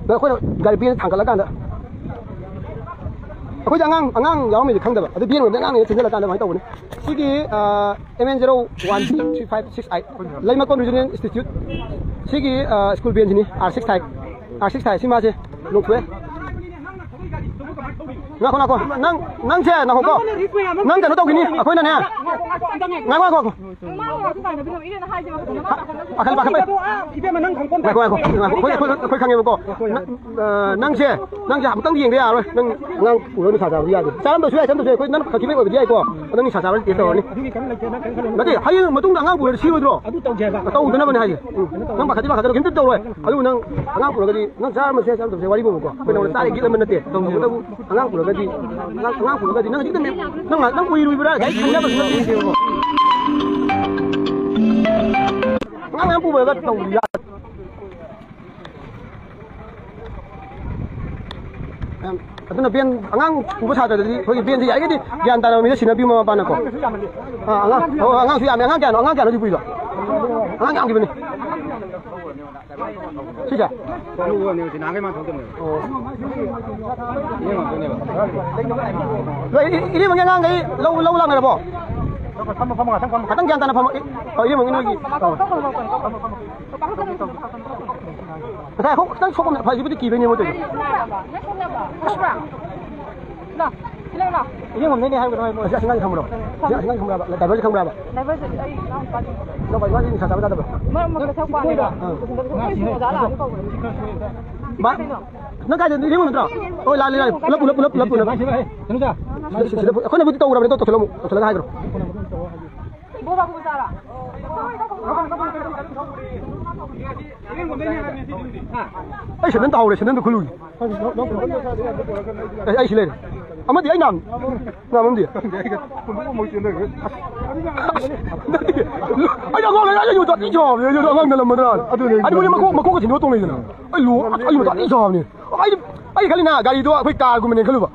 ꯑꯗꯣ ꯑꯩꯈꯣꯏꯅ ꯒꯥꯔꯤ ꯄꯦꯟ ꯊꯥꯡꯒꯠꯂꯀꯥꯟꯗ ꯑꯩꯈꯣꯏꯁꯦ ꯑꯉꯥꯡ, ꯑꯉꯥꯡ ꯌꯥꯎꯔꯝꯃꯤꯁꯦ ꯈꯪꯗꯕ, ꯑꯗꯨ ꯕꯦꯟ ꯑꯣꯏꯔꯝꯗꯤ ꯑꯉꯥꯡꯅꯦꯅ ꯆꯦꯟꯁꯤꯜꯂꯀꯥꯟꯗ ꯑꯗꯨꯃꯥꯏꯅ ꯇꯧꯕꯅꯤ꯫ ꯁꯤꯒꯤ, ꯑ, M N zero one three five six eight, Leimakhong regional institute, ꯁꯤꯒꯤ, ꯑ, ꯁ꯭ꯀꯨꯜ ꯕꯦꯟꯁꯤꯅꯤ, R six five, R six five, ꯁꯤ ꯃꯥꯁꯦ ꯂꯣꯡꯊꯣꯛꯑꯦ꯫ ꯉꯥꯈꯣ, ꯉꯥꯈꯣ꯫ ꯅꯪ, ꯅꯪꯁꯦ, ꯉꯥꯈꯣꯀꯣ꯫ ꯅꯪ ꯀꯩꯅꯣ ꯇꯧꯈꯤꯅꯤ꯫ ꯑꯩꯈꯣꯏꯅꯅꯦ꯫ ꯉꯥꯈꯣ, ꯉꯥꯈꯣ꯫ ꯄꯥꯈꯠ-, ꯄꯥꯈꯠꯄ꯫ ꯏꯕꯦꯝꯃ, ꯅꯪ ꯈꯪꯄꯣꯟ ꯉꯥꯏꯈꯣ, ꯉꯥꯏꯈꯣ, ꯉꯥꯏꯈꯣ꯫ ꯑꯩꯈꯣꯏ, ꯑꯩꯈꯣꯏ, ꯑꯩꯈꯣꯏ ꯈꯪꯉꯦꯕꯀꯣ꯫ ꯅꯪ, ꯑ, ꯅꯪꯁꯦ, ꯅꯪꯁꯦ ꯑꯃꯨꯛꯇꯪꯗꯤ ꯌꯦꯡꯗ ꯌꯥꯔꯣꯏ꯫ ꯅꯪ ꯑꯉꯥꯡ ꯄꯨꯔꯒ ꯅꯤꯁꯥ ꯆꯥꯕꯗꯤ ꯌꯥꯗꯦ꯫ ꯆꯥꯔꯝꯕꯁꯨ ꯌꯥꯏ, ꯆꯥꯔꯝꯗꯕꯁꯨ ꯌꯥꯏ꯫ ꯑꯩꯈꯣꯏ ꯅꯪ ꯈꯛꯈꯤꯕꯩ ꯑꯣꯏꯕꯗꯤ ꯌꯥꯏꯀꯣ꯫ ꯑꯗꯣ ꯅꯪ ꯅꯤꯁꯥ ꯆꯥꯕ ꯇꯦꯁ ꯇꯧꯔꯅꯤ꯫ ꯑꯗꯨꯒꯤ ꯀꯩꯝ ꯂꯩꯇꯦ, ꯅꯪ ꯀꯩꯝ ꯈꯜꯂꯨꯅꯨ꯫ ꯅꯠꯇꯦ, ꯍꯌꯦꯡ ꯃꯇꯨꯡꯗ ꯑꯉꯥꯡ ꯄꯨꯔꯒ ꯁꯤꯔꯣꯏꯗ꯭ꯔꯣ? ꯑꯗꯨ ꯇꯧꯁꯦ ꯍꯥꯏꯕ꯫ ꯎꯝ, ꯅꯪ ꯄꯥꯈꯠꯇꯤ ꯄꯥꯈꯠꯀꯅꯨ, ꯀꯩꯝꯇ ꯇꯧꯔꯣꯏ꯫ ꯑꯗꯨꯕꯨ ꯅꯪ ꯑꯉꯥꯡ ꯄꯨꯔꯒꯗꯤ ꯅꯪ ꯆꯥꯔꯝꯕꯁꯨ ꯌꯥꯏ, ꯆꯥꯔꯝꯗꯕꯁꯨ ꯌꯥꯏ, ꯋꯥꯔꯤꯕꯨꯕꯀꯣ꯫ ꯑꯩꯈꯣꯏ ꯅꯉꯣꯟꯗ ꯆꯥꯔꯦ ꯒꯤꯠ ꯑꯃ ꯅꯠꯇꯦ꯫ ꯇꯧꯕꯇꯕꯨ ꯑꯉꯥꯡ ꯄꯨꯔꯒꯗꯤ, ꯑꯉꯥꯡ, ꯑꯉꯥꯡ ꯄꯨꯔꯒꯗꯤ ꯅꯪ ꯍꯧꯖꯤꯛꯇ ꯃꯦ-, ꯅꯪ, ꯅꯪ ꯎꯏꯔꯨꯏꯕ꯭ꯔꯥ? ꯂꯥꯏꯔꯤꯛ ꯍꯩꯅꯕꯁꯨ ꯅꯠꯇꯦ꯫ ꯑꯉꯥꯡ ꯃꯌꯥꯝ ꯄꯨꯕꯒ ꯇꯧꯕꯗꯤ ꯌꯥ-, ꯌꯥꯝ, ꯑꯗꯨꯅ ꯚꯦꯟ, ꯑꯉꯥꯡ ꯄꯨꯕ ꯁꯥꯇ꯭ꯔꯗꯗꯤ ꯑꯩꯈꯣꯏꯒꯤ ꯚꯦꯟꯁꯦ ꯌꯥꯔꯤꯒꯩꯗꯤ ꯒ꯭ꯌꯥꯟ ꯇꯥꯅ ꯃꯤꯗ ꯁꯤꯟꯅꯕꯤꯌꯨ ꯃꯃꯥ ꯃꯄꯥꯅꯀꯣ꯫ ꯑꯥ, ꯑꯉꯥꯡ, ꯑꯣ, ꯑꯉꯥꯡꯁꯨ ꯌꯥꯝꯃꯦ꯫ ꯑꯉꯥꯡ ꯀꯌꯥꯅꯣ, ꯑꯉꯥꯡ ꯀꯌꯥꯅꯣ ꯍꯧꯖꯤꯛ ꯄꯨꯏꯗꯣ? ꯑꯉꯥꯡ ꯌꯥꯝꯈꯤꯕꯅꯤ꯫ ꯁꯤꯁꯦ? ꯅꯍꯥꯟꯈꯩ ꯃꯥ ꯊꯣꯛꯇꯕꯅꯦꯕ꯫ ꯑꯣ꯫ ꯏꯅꯦ ꯉꯥꯛꯇꯅꯦꯕ꯫ ꯂꯣꯏ, ꯏ-, ꯏꯅꯦ ꯃꯣꯏꯒꯤ ꯑꯉꯥꯡꯈꯩ ꯂꯧ, ꯂꯧ ꯂꯥꯛꯅꯔꯕꯣ? ꯐꯝꯃꯣ, ꯐꯝꯃꯣ, ꯉꯥꯛꯇꯪ ꯐꯝꯃꯣ꯫ ꯉꯥꯛꯇꯪ ꯒ꯭ꯌꯥꯟ ꯇꯥꯅ ꯐꯝꯃꯣ꯫ ꯏ-, ꯑꯣ, ꯏꯅꯦ ꯃꯣꯏꯒꯤ ꯅꯣꯏꯒꯤ꯫ ꯑꯣ꯫ ꯉꯁꯥꯏ ꯑꯩꯈꯣꯏ ꯈꯤꯇꯪ ꯁꯣꯛꯑꯝꯃꯦ, ꯍꯧꯖꯤꯛꯄꯨꯗꯤ ꯀꯤꯕꯩꯅꯦ ꯃꯣꯏ ꯇꯧꯔꯤꯗꯣ꯫ ꯂꯥ, ꯁꯤ ꯂꯩꯔꯣ, ꯂꯥ꯫ ꯏꯅꯦ ꯉꯝꯗꯣꯏꯅꯦ ꯍꯥꯏꯕꯗꯣ ꯃꯣꯏ꯫ ꯑꯁꯤ ꯑꯉꯥꯡꯁꯤ ꯈꯪꯕ꯭ꯔꯣ? ꯑꯁꯤ ꯑꯉꯥꯡꯁꯤ ꯈꯪꯕ꯭ꯔꯕ? ꯗ꯭ꯔꯥꯏꯚꯔꯁꯤ ꯈꯪꯕ꯭ꯔꯕ? ꯗ꯭ꯔꯥꯏꯚꯔꯁꯦ ꯑꯩ ꯏꯅꯥꯎ ꯅꯨꯄꯥꯅꯤ꯫ ꯏꯅꯥꯎꯄꯥ, ꯏꯕꯥꯅꯤ ꯅꯤꯁꯥ ꯆꯥꯕ ꯆꯥꯗꯕ꯭ꯔꯣ? ꯃꯔꯛ ꯃꯔꯛꯇ ꯊꯛꯄ ꯋꯥꯅꯤꯗ꯫ ꯑꯥ꯫ ꯑꯩꯈꯣꯏ ꯁ꯭ꯀꯨꯜ ꯑꯣꯖꯥ ꯂꯥꯛꯑꯒ ꯀꯧꯕꯅꯦ꯫ ꯃꯥ-, ꯀꯩꯅꯣ? ꯅꯪ ꯀꯥꯏꯗ? ꯏꯔꯦꯡꯕꯝ ꯅꯠꯇ꯭ꯔꯣ? ꯍꯣꯏ, ꯂꯥꯜꯂꯦ, ꯂꯥꯜꯂꯦ꯫ ꯄꯨꯂꯞ, ꯄꯨꯂꯞ, ꯄꯨꯂꯞ, ꯄꯨꯂꯞ꯫ ꯁꯤꯗ, ꯁꯤꯗ, ꯑꯩꯈꯣꯏꯅꯕꯨꯗꯤ ꯇꯧꯔꯕꯅꯦ, ꯑꯗꯣ ꯇꯧꯁꯤꯜꯂꯝꯃꯨ, ꯇꯧꯁꯤꯜꯂꯒ ꯍꯥꯏꯈ꯭ꯔꯣ꯫ ꯏꯕꯣ ꯕꯥꯕꯨ ꯃꯆꯥꯔꯣ? ꯑꯩ ꯁꯦꯟꯗꯟ ꯇꯥꯍꯧꯔꯦ, ꯁꯦꯟꯗꯟꯗꯣ ꯈꯨꯜꯂꯨꯒꯦ꯫ ꯑꯩ, ꯑꯩ ꯁꯤ ꯂꯩꯔꯦ꯫ ꯑꯃꯗꯤ ꯑꯩ ꯅꯥꯝ-, ꯅꯥꯝ ꯑꯃꯗꯤ꯫ ꯑꯩ ꯑꯉꯥꯡ ꯂꯩꯔꯦ, ꯑꯩ ꯌꯣꯠ ꯆꯥꯕꯅꯦ, ꯑꯩ ꯑꯉꯥꯡ ꯅꯜꯂꯝꯃꯗ꯭ꯔꯥ? ꯑꯗꯨꯅꯦ꯫ ꯑꯗꯨꯕꯨꯗꯤ ꯃꯀꯣꯛ, ꯃꯀꯣꯛꯀ ꯊꯤꯟꯗꯣꯛ ꯇꯣꯡ ꯂꯩꯗꯅ꯫ ꯑꯩ ꯂꯨ-, ꯑꯩ ꯌꯣꯠ ꯆꯥꯕꯅꯦ꯫ ꯑꯩ, ꯑꯩ ꯈꯜꯂꯤꯅ ꯒꯥꯔꯤꯗꯣ ꯑꯩꯈꯣꯏ ꯀꯥꯔꯒꯨꯝꯕꯅꯦ ꯈꯜꯂꯨꯕ꯫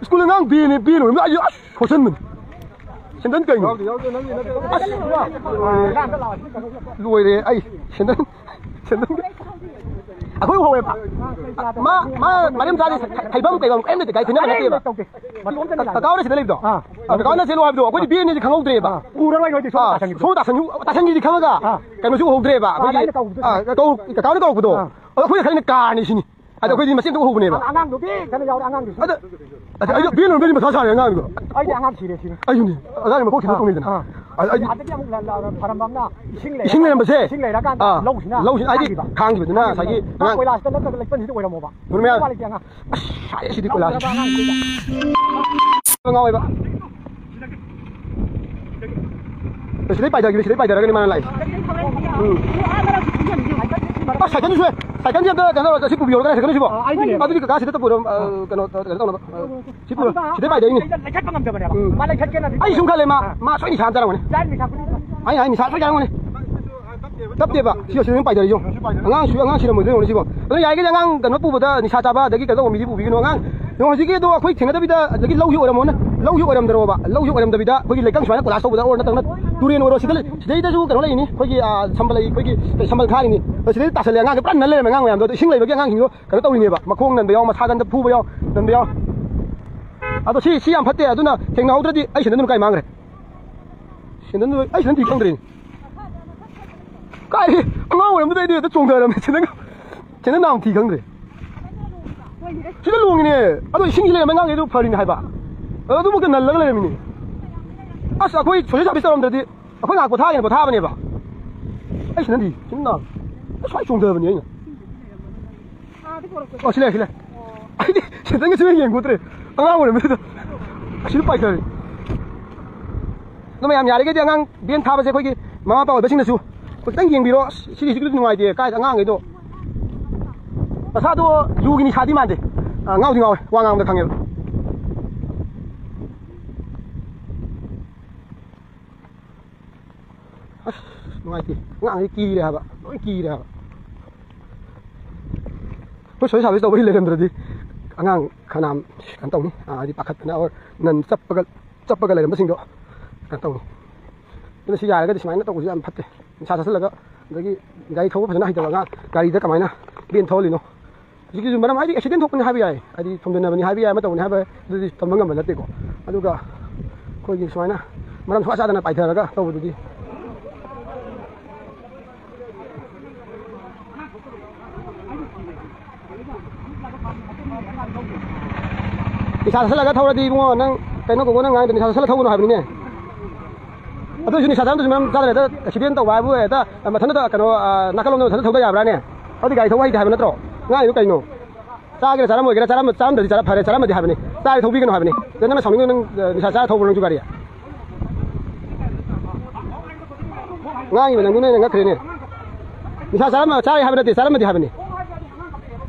ꯁ꯭ꯀꯨꯜ ꯑꯉꯥꯡ ꯕꯦꯟꯅꯦ, ꯕꯦꯟ ꯑꯣꯏꯔꯝꯅꯤ꯫ ꯑꯩ ꯑꯁ ꯍꯣꯠꯁꯟꯕꯅꯤ꯫ ꯁꯦꯟꯗꯟ ꯀꯩꯅꯣ? ꯑꯁ! ꯂꯣꯏꯔꯦ ꯑꯩ꯫ ꯁꯦꯟꯗꯟ, ꯁꯦꯟꯗꯟ꯫ ꯑꯩꯈꯣꯏ ꯎꯍꯧꯋꯦꯕ꯫ ꯃꯥ, ꯃꯥ ꯃꯔꯤ ꯃꯆꯥꯗꯤ ꯊꯩꯐꯝ ꯀꯩꯐꯝ ꯀꯔꯤꯝ ꯂꯩꯇꯦ, ꯒꯥꯔꯤ ꯊꯩꯅꯕ ꯅꯠꯇꯦꯕ꯫ ꯀꯀꯥ ꯍꯣꯏꯅ ꯁꯤꯗ ꯂꯩꯕꯗꯣ? ꯑꯥ꯫ ꯀꯀꯥ ꯍꯣꯏꯅ ꯆꯦꯜꯂꯣ ꯍꯥꯏꯕꯗꯣ ꯑꯩꯈꯣꯏꯗꯤ ꯕꯦꯟꯅꯦꯁꯦ ꯈꯪꯍꯧꯗ꯭ꯔꯦꯕ꯫ ꯎꯔꯔꯣꯏ ꯅꯣꯏꯗꯤ ꯁꯣꯝ ꯑꯥ, ꯇꯥꯁꯟꯈꯤꯕꯗꯣ꯫ ꯁꯣꯝ ꯇꯥꯁꯟꯈꯤ-, ꯇꯥꯁꯟꯈꯤꯗꯤ ꯈꯪꯉꯒ ꯑꯥ꯫ ꯀꯩꯅꯣꯁꯨ ꯎꯍꯧꯗ꯭ꯔꯦꯕ꯫ ꯑꯥ, ꯑꯩꯈꯣꯏꯒꯤ, ꯑꯩꯅ ꯀꯧꯕꯗꯨ ꯑꯥ, ꯀꯧ-, ꯀꯀꯥ ꯍꯣꯏꯅ ꯀꯧꯔꯛꯄꯗꯣ꯫ ꯑꯥ꯫ ꯑꯗꯣ ꯑꯩꯈꯣꯏꯅ ꯈꯜꯂꯤꯅ ꯀꯥꯔꯅꯤ ꯁꯤꯅꯤ꯫ ꯑꯗꯣ ꯑꯩꯈꯣꯏꯗꯤ ꯃꯆꯦꯝꯇ ꯎꯍꯧꯕꯅꯦꯕ꯫ ꯑꯉꯥꯡꯗꯨꯒꯤ ꯀꯩꯅꯣ ꯌꯥꯎꯔꯦ, ꯑꯉꯥꯡꯗꯨꯁꯨ꯫ ꯑꯗ, ꯑꯗ ꯑꯩ ꯕꯦꯟ ꯑꯣꯏꯔꯝꯗꯣꯏꯅꯤ ꯃꯊꯥ ꯁꯥꯔꯦ ꯑꯉꯥꯡꯗꯣ꯫ ꯑꯩꯗꯤ ꯑꯉꯥꯡ ꯁꯤꯔꯦ ꯁꯤꯅꯤ꯫ ꯑꯩꯁꯨꯅꯦ꯫ ꯑꯉꯥꯡꯒꯤ ꯃꯀꯣꯛ ꯊꯤꯟꯗꯣꯛ ꯑꯥ꯫ ꯇꯧꯅꯤꯗꯅ꯫ ꯑꯥ꯫ ꯑꯗ ꯑꯩꯗꯤ ꯑꯗꯒꯤ ꯑꯃꯨꯛ ꯂ-, ꯂ-, ꯐꯔꯝꯕ ꯑꯃꯅ ꯏꯁꯤꯡ ꯂꯩꯔꯀꯥꯟꯗ, ꯏꯁꯤꯡ ꯂꯩꯔꯝꯕꯁꯦ꯫ ꯏꯁꯤꯡ ꯂꯩꯔꯀꯥꯟꯗ ꯑꯥ꯫ ꯂꯧꯁꯤꯅ ꯂꯧꯁꯤꯅ ꯍꯥꯏꯗꯤ ꯈꯥꯡꯈꯤꯕꯗꯨꯅ ꯉꯁꯥꯏꯒꯤ ꯑꯉꯥꯡ ꯑꯉꯥꯡ ꯀꯣꯏꯂꯥꯁꯇ ꯅꯠꯇ꯭ꯔꯒ ꯂꯩꯄꯟꯁꯤꯗ ꯑꯣꯏꯔꯝꯃꯣꯕ꯫ ꯅꯨꯃꯤꯠ ꯃꯌꯥꯝ꯫ ꯅꯨꯄꯥ ꯂꯩꯇꯦ ꯑꯉꯥꯡ꯫ ꯑꯁ, ꯁꯥꯏꯌꯦ ꯁꯤꯗꯤ ꯀꯣꯏꯂꯥꯁ꯫ ꯉꯥꯎꯔꯕ ꯑꯉꯥꯡꯁꯤꯗ꯫ ꯉꯥꯎꯋꯦꯕ꯫ ꯁꯤꯗꯩ ꯄꯥꯏꯊꯈꯤꯕ, ꯁꯤꯗꯩ ꯄꯥꯏꯊꯔꯒꯅꯤ ꯃꯥꯅ ꯂꯥꯛꯏꯁꯦ꯫ ꯎꯝ꯫ ꯑꯁ, ꯁꯥꯏꯀꯜꯗꯨꯁꯨ, ꯁꯥꯏꯀꯜꯁꯦ ꯑꯝꯇ ꯀꯩꯅꯣ ꯇꯧꯔꯒ ꯁꯤ ꯄꯨꯕꯤꯍꯧꯔꯒꯅꯦ, ꯁꯥꯏꯀꯜꯁꯤꯕꯣ꯫ ꯑ, ꯑꯩꯒꯤꯅꯦ꯫ ꯑꯗꯨꯗꯤ ꯀꯀꯥ ꯁꯤꯗ ꯄꯨꯔꯝ-, ꯑ, ꯀꯩꯅꯣ, ꯀꯩꯅꯣ ꯇꯧꯅꯕ, ꯑ, ꯁꯤ ꯄꯨꯔꯣ, ꯑꯗꯨꯒ ꯁꯤꯗꯩ ꯄꯥꯏꯗꯩꯅꯦ꯫ ꯂꯩꯈꯠꯄ ꯉꯝꯗꯕꯅꯦꯕ꯫ ꯎꯝ꯫ ꯃꯥ ꯂꯩꯈꯠꯀꯦꯅꯗꯤ ꯑꯩ ꯁꯨꯝ ꯈꯜꯂꯦ, ꯃꯥ, ꯑꯥ꯫ ꯃꯥ ꯁꯣꯏ ꯅꯤꯁꯥ ꯑꯃ ꯆꯥꯔꯝꯒꯅꯤ꯫ ꯆꯥꯔꯤ ꯅꯤꯁꯥ ꯈꯨꯗꯤꯡꯃꯛ꯫ ꯑꯩ ꯍꯥꯏ ꯅꯤꯁꯥ ꯁꯣꯏ ꯆꯥꯔꯝꯒꯅꯤ꯫ ꯇꯞꯇꯦꯕ꯫ ꯁꯤ ꯑꯁꯤꯗ ꯑꯗꯨꯝ ꯄꯥꯏꯊꯔꯛꯏꯁꯦ꯫ ꯑꯉꯥꯡꯁꯨ, ꯑꯉꯥꯡ ꯁꯤꯔꯝꯃꯣꯏꯗꯣꯏ ꯌꯦꯡꯉꯨꯅꯦ ꯁꯤꯕꯣ꯫ ꯑꯗꯣ ꯌꯥꯔꯤꯈꯩꯗꯤ ꯑꯉꯥꯡ ꯀꯩꯅꯣ ꯄꯨꯕꯗ ꯅꯤꯁꯥ ꯆꯥꯕ ꯑꯗꯒꯤ ꯀꯩꯅꯣ ꯇꯧꯕ ꯃꯤꯗꯤ ꯄꯨꯕꯤꯒꯅꯨ꯫ ꯑꯉꯥꯡ ꯌꯦꯡꯉꯣ, ꯍꯧꯖꯤꯛꯀꯤꯗꯣ ꯑꯩꯈꯣꯏ ꯊꯦꯡꯅꯗꯕꯤꯗ, ꯑꯗꯒꯤ ꯂꯧꯁꯤ ꯑꯣꯏꯔꯝꯃꯣꯅꯦ, ꯂꯧꯁꯤ ꯑꯣꯏꯔꯝꯗ꯭ꯔꯣꯕ, ꯂꯧꯁꯤ ꯑꯣꯏꯔꯝꯗꯕꯤꯗ ꯑꯩꯈꯣꯏꯒꯤ ꯂꯩꯀꯪ ꯁꯨꯃꯥꯏꯅ ꯀꯣꯏꯂꯥꯁ ꯇꯧꯕꯗ ꯑꯣꯔ ꯅꯠꯇ꯭ꯔꯒꯅ ꯇꯨꯔꯦꯟ ꯑꯣꯏꯔꯣ, ꯁꯤꯗ ꯂꯩ-, ꯁꯤꯗꯩꯗꯁꯨ ꯀꯩꯅꯣ ꯂꯩꯔꯤꯅꯤ, ꯑꯩꯈꯣꯏꯒꯤ, ꯑꯥ, ꯁꯝꯕꯜ ꯂꯩ, ꯑꯩꯈꯣꯏꯒꯤ ꯀꯩ ꯁꯝꯕꯜ ꯈꯥꯔꯤꯅꯤ꯫ ꯑꯗꯣ ꯁꯤꯗꯩꯗ ꯇꯥꯁꯜꯂꯦ, ꯑꯉꯥꯡꯁꯦ ꯄꯨꯔꯥ ꯅꯜ ꯂꯩꯔꯝꯃꯦ꯫ ꯑꯉꯥꯡ ꯃꯌꯥꯝꯗꯣ ꯑꯗꯣ ꯏꯁꯤꯡ ꯂꯩꯕꯒꯤ ꯑꯉꯥꯡꯁꯤꯡꯗꯣ ꯀꯩꯅꯣ ꯇꯧꯔꯤꯅꯦꯕ, ꯃꯈꯣꯡ ꯅꯟꯕ ꯌꯥꯎ, ꯃꯁꯥ ꯅꯟꯗ ꯐꯨꯕ ꯌꯥꯎ, ꯅꯟꯕ ꯌꯥꯎ꯫ ꯑꯗꯣ ꯁꯤ, ꯁꯤ ꯌꯥꯝ ꯐꯠꯇꯦ꯫ ꯑꯗꯨꯅ ꯊꯦꯡꯅꯍꯧꯗ꯭ꯔꯗꯤ ꯑꯩ ꯁꯦꯟꯗꯟꯗꯨꯅ ꯀꯥꯏ ꯃꯥꯡꯈ꯭ꯔꯦ? ꯁꯦꯟꯗꯟꯗꯨ, ꯑꯩ ꯁꯦꯟꯗꯟ ꯊꯤ ꯈꯪꯗ꯭ꯔꯦꯅꯦ꯫ ꯀꯥꯏ ꯑꯉꯥꯡ ꯑꯣꯏꯔꯝꯕꯗꯩꯗꯤ ꯍꯦꯛꯇ ꯆꯣꯡꯊꯔꯝꯃꯦ꯫ ꯁꯦꯟꯗꯟ, ꯁꯦꯟꯗꯟ ꯅꯥꯝ ꯊꯤ ꯈꯪꯗ꯭ꯔꯦ꯫ ꯁꯤꯗ ꯂꯣꯡꯉꯤꯅꯦ꯫ ꯑꯗꯣ ꯏꯁꯤꯡꯁꯤ ꯂꯩꯔꯝꯃꯦ, ꯑꯉꯥꯡꯈꯩꯗꯣ ꯐꯔꯤꯅꯦ ꯍꯥꯏꯕ꯫ ꯑꯗꯣ ꯑꯗꯨꯃꯛꯇ ꯅꯜꯂꯒ ꯂꯩꯔꯝꯃꯤꯅꯦ꯫ ꯑꯁ, ꯑꯩꯈꯣꯏ ꯁꯣꯁꯦꯜ ꯁꯥꯔꯚꯤꯁ ꯇꯧꯔꯝꯗ꯭ꯔꯗꯤ ꯑꯩꯈꯣꯏ ꯉꯥꯏꯍꯥꯛ ꯄꯣꯊꯥꯒꯦꯅ ꯄꯣꯊꯥꯕꯅꯦꯕ꯫ ꯑꯩ ꯁꯤꯅꯗꯤ ꯁꯤꯅ ꯑꯩ ꯁ꯭ꯋꯥꯏ ꯆꯣꯡꯊꯕꯅꯦ ꯑꯩꯅ꯫ ꯑꯣ, ꯁꯤ ꯂꯩ, ꯁꯤ ꯂꯩ꯫ ꯑꯩꯗꯤ ꯁꯤꯗꯪꯒ ꯁꯨꯡꯌꯦꯡ ꯌꯦꯡꯒꯣꯠꯇ꯭ꯔꯦ꯫ ꯑꯉꯥꯡ ꯑꯣꯏꯔꯝꯕꯗꯨꯗ ꯑꯁꯤꯗ ꯄꯥꯏꯊꯔꯦ꯫ ꯑꯗꯣ ꯃꯌꯥꯝ, ꯌꯥꯔꯤꯈꯩꯗꯤ ꯑꯉꯥꯡ ꯚꯦꯟ ꯊꯥꯕꯁꯦ ꯑꯩꯈꯣꯏꯒꯤ ꯃꯃꯥ ꯃꯄꯥ ꯑꯣꯏꯕꯁꯤꯡꯅꯁꯨ ꯈꯤꯇꯪ ꯌꯦꯡꯕꯤꯔꯣ꯫ ꯑꯁ, ꯁꯤꯒꯤꯁꯤꯗꯤ ꯅꯨꯡꯉꯥꯏꯇꯦ꯫ ꯀꯥꯏꯗ ꯑꯉꯥꯡꯈꯩꯗꯣ? ꯃꯁꯥꯗꯣ ꯌꯨꯒꯤ ꯅꯤꯁꯥꯗꯤ ꯃꯥꯟꯗꯦ꯫ ꯑ, ꯉꯥꯎꯗꯤ ꯉꯥꯎꯋꯦ, ꯋꯥ ꯉꯥꯡꯕꯗ ꯈꯪꯉꯦꯕ꯫ ꯑꯁ, ꯅꯨꯡꯉꯥꯏꯇꯦ꯫ ꯑꯉꯥꯡꯈꯩ ꯀꯤꯔꯦ ꯍꯥꯏꯕ, ꯂꯣꯏ ꯀꯤꯔꯦ ꯍꯥꯏꯕ꯫ ꯑꯩꯈꯣꯏ ꯁꯣꯏ ꯁꯥꯕꯁꯤ ꯇꯧꯕ ꯂꯩꯔꯝꯗ꯭ꯔꯗꯤ ꯑꯉꯥꯡ ꯈꯅꯥꯝ ꯀꯩꯅꯣ ꯇꯧꯅꯤ, ꯑ, ꯍꯥꯏꯗꯤ ꯄꯥꯈꯠꯇꯅ ꯑꯣꯔ ꯅꯟ ꯆꯞꯄꯒ, ꯆꯞꯄꯒ ꯂꯩꯔꯝꯕꯁꯤꯡꯗꯣ ꯀꯩꯅꯣ ꯇꯧꯅꯤ꯫ ꯑꯗꯨꯅ ꯁꯤ ꯌꯥꯔꯒꯗꯤ ꯁꯨꯃꯥꯏꯅ ꯇꯧꯕꯁꯨ ꯌꯥꯝ ꯐꯠꯇꯦ꯫ ꯅꯤꯁꯥ ꯆꯥꯁꯤꯜꯂꯒ, ꯑꯗꯒꯤ ꯒꯥꯔꯤ ꯊꯧꯕ ꯐꯖꯅ ꯍꯩꯇꯕ ꯑꯉꯥꯡ ꯒꯥꯔꯤꯗ ꯀꯃꯥꯏꯅ ꯚꯦꯟ ꯊꯧꯍꯜꯂꯤꯅꯣ? ꯍꯧꯖꯤꯛꯀꯤꯁꯨ ꯃꯔꯝ ꯍꯥꯏꯗꯤ ꯑꯦꯛꯁꯤꯗꯦꯟ ꯊꯣꯛꯄꯅꯤ ꯍꯥꯏꯕ ꯌꯥꯏ, ꯍꯥꯏꯗꯤ ꯊꯣꯝꯖꯤꯟꯅꯕꯅꯤ ꯍꯥꯏꯕ ꯌꯥꯏ, ꯑꯃ ꯇꯧꯕꯅꯤ ꯍꯥꯏꯕ ꯌꯥꯏ, ꯑꯗꯨꯗꯤ ꯇꯝꯕ ꯉꯝꯕ ꯅꯠꯇꯦꯀꯣ꯫ ꯑꯗꯨꯒ ꯑꯩꯈꯣꯏꯒꯤ ꯁꯨꯃꯥꯏꯅ ꯃꯔꯝ ꯁꯨꯡꯆꯥ ꯆꯥꯗꯅ ꯄꯥꯏꯊꯔꯒ ꯇꯧꯕꯗꯨꯗꯤ꯫ ꯅꯤꯁꯥ ꯆꯥꯁꯤꯜꯂꯒ ꯊꯧꯔꯗꯤ ꯏꯕꯨꯡꯉꯣ, ꯅꯪ ꯀꯩꯅꯣ ꯀꯧꯕ, ꯅꯪ ꯉꯥꯡꯗꯣ ꯅꯤꯁꯥ ꯆꯥꯁꯤꯜꯂꯒ ꯊꯧꯒꯅꯨ ꯍꯥꯏꯕꯅꯤꯅꯦ꯫ ꯑꯗꯨ ꯑꯣꯏꯁꯨ ꯅꯤꯁꯥ ꯆꯥꯔꯝꯗ꯭ꯔꯁꯨ ꯃꯔꯝ ꯆꯥꯗꯅ ꯍꯦꯛꯇ ꯑꯦꯛꯁꯤꯗꯦꯟ ꯇꯧꯕ ꯍꯥꯏꯕꯨ ꯍꯦꯛꯇ ꯃꯊꯟꯇ ꯀꯩꯅꯣ, ꯑ, ꯅꯥꯀꯜꯂꯣꯝꯗ ꯃꯊꯟꯇ ꯊꯧꯗ ꯌꯥꯕ꯭ꯔꯥꯅꯦ? ꯑꯗꯨꯗꯤ ꯒꯥꯔꯤ ꯊꯧꯕ ꯍꯩꯇꯦ ꯍꯥꯏꯕ ꯅꯠꯇ꯭ꯔꯣ? ꯉꯥꯡꯉꯤꯗꯣ ꯀꯩꯅꯣ? ꯆꯥꯒꯦꯔꯥ ꯆꯥꯔꯝꯃꯣꯏꯒꯦꯔꯥ, ꯆꯥꯔꯝ-, ꯆꯥꯔꯝꯗ꯭ꯔꯗꯤ ꯆꯥꯔ-, ꯐꯔꯦ, ꯆꯥꯔꯝꯃꯗꯤ ꯍꯥꯏꯕꯅꯤ꯫ ꯆꯥꯔꯗꯤ ꯊꯧꯕꯤꯒꯅꯨ ꯍꯥꯏꯕꯅꯤ꯫ ꯑꯗꯣ ꯅꯪꯅ ꯁꯥꯎꯅꯤꯡꯉꯤꯗꯣ ꯅꯪ, ꯑ, ꯅꯤꯁꯥ ꯆꯥꯔ ꯊꯧꯕ꯭ꯔꯣ ꯅꯪꯁꯨ ꯒꯥꯔꯤ? ꯉꯥꯡꯉꯤꯕ ꯅꯪꯗꯨꯅ ꯑꯩꯅ ꯉꯛꯈ꯭ꯔꯦꯅꯦ꯫ ꯅꯤꯁꯥ ꯆꯥꯔꯝꯃ-, ꯆꯥꯔꯦ ꯍꯥꯏꯕ ꯅꯠꯇꯦ, ꯆꯥꯔꯝꯃꯗꯤ ꯍꯥꯏꯕꯅꯤ꯫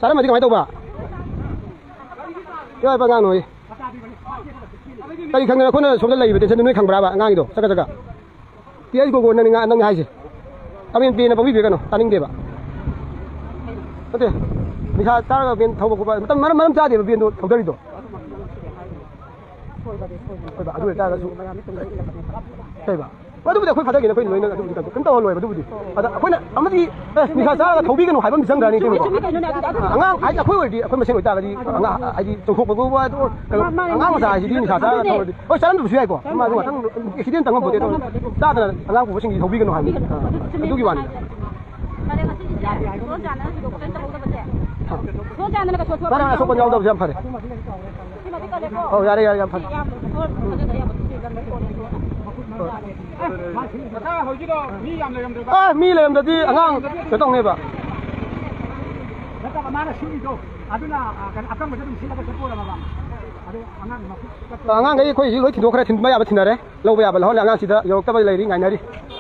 ꯆꯥꯔꯝꯃꯗꯤ ꯀꯃꯥꯏꯅ ꯇꯧꯕ? ꯏꯃꯥ ꯏꯄꯥ ꯉꯥꯡꯅꯨ ꯍꯣꯏ꯫ ꯀꯔꯤ ꯈꯪꯗꯅ ꯑꯩꯈꯣꯏꯅ ꯁꯣꯝꯗ ꯂꯩꯔꯤꯕ ꯇꯦꯟꯁꯟꯗꯨ ꯅꯣꯏ ꯈꯪꯕ꯭ꯔꯥꯕ ꯑꯉꯥꯡꯒꯤꯗꯣ? ꯆꯠꯀ ꯆꯠꯀ꯫ ꯇꯤ ꯑꯩꯁ ꯒꯣꯒꯣ ꯅꯪ ꯉꯥ-, ꯅꯪ ꯍꯥꯏꯁꯦ꯫ ꯀꯃꯦꯟ ꯄꯦꯅ ꯄꯪꯕꯤ ꯄꯤꯔꯛꯀꯅꯨ, ꯇꯥꯅꯤꯡꯗꯦꯕ꯫ ꯅꯠꯇꯦ, ꯅꯤꯁꯥ ꯆꯥꯔꯒ ꯚꯦꯟ ꯊꯧꯕ ꯈꯣꯠꯄ ꯃꯇꯝ ꯃꯔꯝ, ꯃꯔꯝ ꯆꯥꯗꯦꯕ ꯚꯦꯟꯗꯣ ꯊꯧꯗꯔꯤꯗꯣ꯫ ꯍꯣꯏꯕ, ꯑꯗꯨ ꯑꯣꯏꯇꯥꯔꯒꯁꯨ ꯀꯩꯕ? ꯑꯗꯨꯕꯨꯗꯤ ꯑꯩꯈꯣꯏ ꯐꯥꯗꯔꯒꯤꯅ ꯑꯩꯈꯣꯏ ꯂꯣꯏꯅ ꯑꯗꯨꯕꯨꯗꯤ ꯀꯩꯝ ꯇꯧꯍꯜꯂꯣꯏꯕ ꯑꯗꯨꯕꯨꯗꯤ꯫ ꯑꯗ ꯑꯩꯈꯣꯏꯅ ꯑꯃꯗꯤ, ꯑꯦ, ꯅꯤꯁꯥ ꯆꯥꯔꯒ ꯊꯧꯕꯤꯒꯅꯨ ꯍꯥꯏꯕ ꯑꯃꯗꯤ ꯆꯪꯗ꯭ꯔꯅꯤ ꯀꯩꯅꯣꯀꯣ? ꯑꯉꯥꯡ ꯍꯥꯏꯗꯤ ꯑꯩꯈꯣꯏ ꯑꯣꯏꯔꯗꯤ ꯑꯩꯈꯣꯏ ꯃꯁꯦꯟ ꯑꯣꯏꯇꯥꯔꯒꯗꯤ ꯑꯉꯥꯡ ꯍꯥꯏꯗꯤ ꯆꯨꯝꯊꯣꯛꯄꯒꯨꯝꯕ ꯑꯗꯨ ꯀꯩꯅꯣ, ꯃꯥ-, ꯃꯥꯅꯦ, ꯑꯉꯥꯡ ꯃꯆꯥ ꯍꯥꯏꯁꯤꯗꯤ ꯅꯤꯁꯥ ꯆꯥꯔꯒ ꯑꯗꯨꯅꯦ꯫ ꯊꯧꯔꯗꯤ ꯍꯣꯏ ꯆꯥꯔꯝꯗꯕꯁꯨ ꯌꯥꯏꯀꯣ꯫ ꯃꯥ ꯑꯗꯨ ꯉꯥꯛꯇꯪ ꯑꯦꯛꯁꯤꯗꯦꯟ ꯇꯧꯉꯝꯄꯣꯠꯇꯦ꯫ ꯑꯗꯣ ꯆꯥꯗꯅ ꯑꯉꯥꯡ ꯄꯨꯕꯁꯤꯡꯁꯤ ꯊꯧꯕꯤꯒꯅꯨ ꯍꯥꯏꯕꯅꯤ꯫ ꯑꯗꯨ ꯑꯗꯨꯒꯤ ꯋꯥꯅꯤ꯫ ꯐꯔꯦ, ꯉꯁꯤꯒꯤꯁꯦ ꯁꯣꯟ ꯆꯥꯅ ꯁꯣꯛ ꯀꯩꯝ ꯇꯧꯍꯧꯗꯕꯁꯦ꯫ ꯁꯣꯟ ꯆꯥꯅꯅ ꯀꯩꯁꯨ ꯑꯁꯣꯛꯄ ꯃꯥꯅ ꯑꯁꯣꯛꯄ ꯌꯥꯎꯗꯕꯁꯦ ꯌꯥꯝ ꯐꯔꯦ꯫ ꯁꯤꯃꯗꯤ ꯀꯜꯂꯦꯀꯣ꯫ ꯑꯧ, ꯌꯥꯔꯦ, ꯌꯥꯔꯦ, ꯌꯥꯝ ꯐꯔꯦ꯫ ꯌꯥꯝ ꯁꯣꯟ-, ꯁꯣꯟꯖꯗꯕ ꯌꯥꯝ ꯐꯔꯦ꯫ ꯑ, ꯃꯤ ꯂꯩꯔꯝꯗ꯭ꯔꯗꯤ ꯑꯉꯥꯡ ꯀꯩꯅꯣ ꯇꯧꯅꯦꯕ꯫ ꯅꯠꯇꯕ, ꯃꯥꯅ ꯁꯤꯜꯂꯤꯗꯣ, ꯑꯗꯨꯅ, ꯑ, ꯀꯩꯅꯣ, ꯑꯀꯪꯕꯗ ꯑꯗꯨꯝ ꯁꯤꯜꯂꯒ ꯆꯠꯄ ꯑꯣꯏꯔꯝꯃꯕ? ꯑꯗꯣ ꯑꯉꯥꯡ ꯃꯈꯨꯠ ꯀꯛꯄ ꯑꯉꯥꯡꯈꯩ ꯑꯩꯈꯣꯏ ꯍꯧꯖꯤꯛ ꯂꯣꯏ ꯊꯤꯟꯗꯣꯛꯈ꯭ꯔꯦ, ꯊꯤꯟꯕ ꯌꯥꯕ ꯊꯤꯟꯅꯔꯦ, ꯂꯧꯕ ꯌꯥꯕ ꯂꯧꯍꯜꯂꯦ꯫ ꯑꯉꯥꯡꯁꯤꯗ ꯌꯧꯔꯛꯇꯕ ꯂꯩꯔꯤ, ꯉꯥꯏꯅꯔꯤ꯫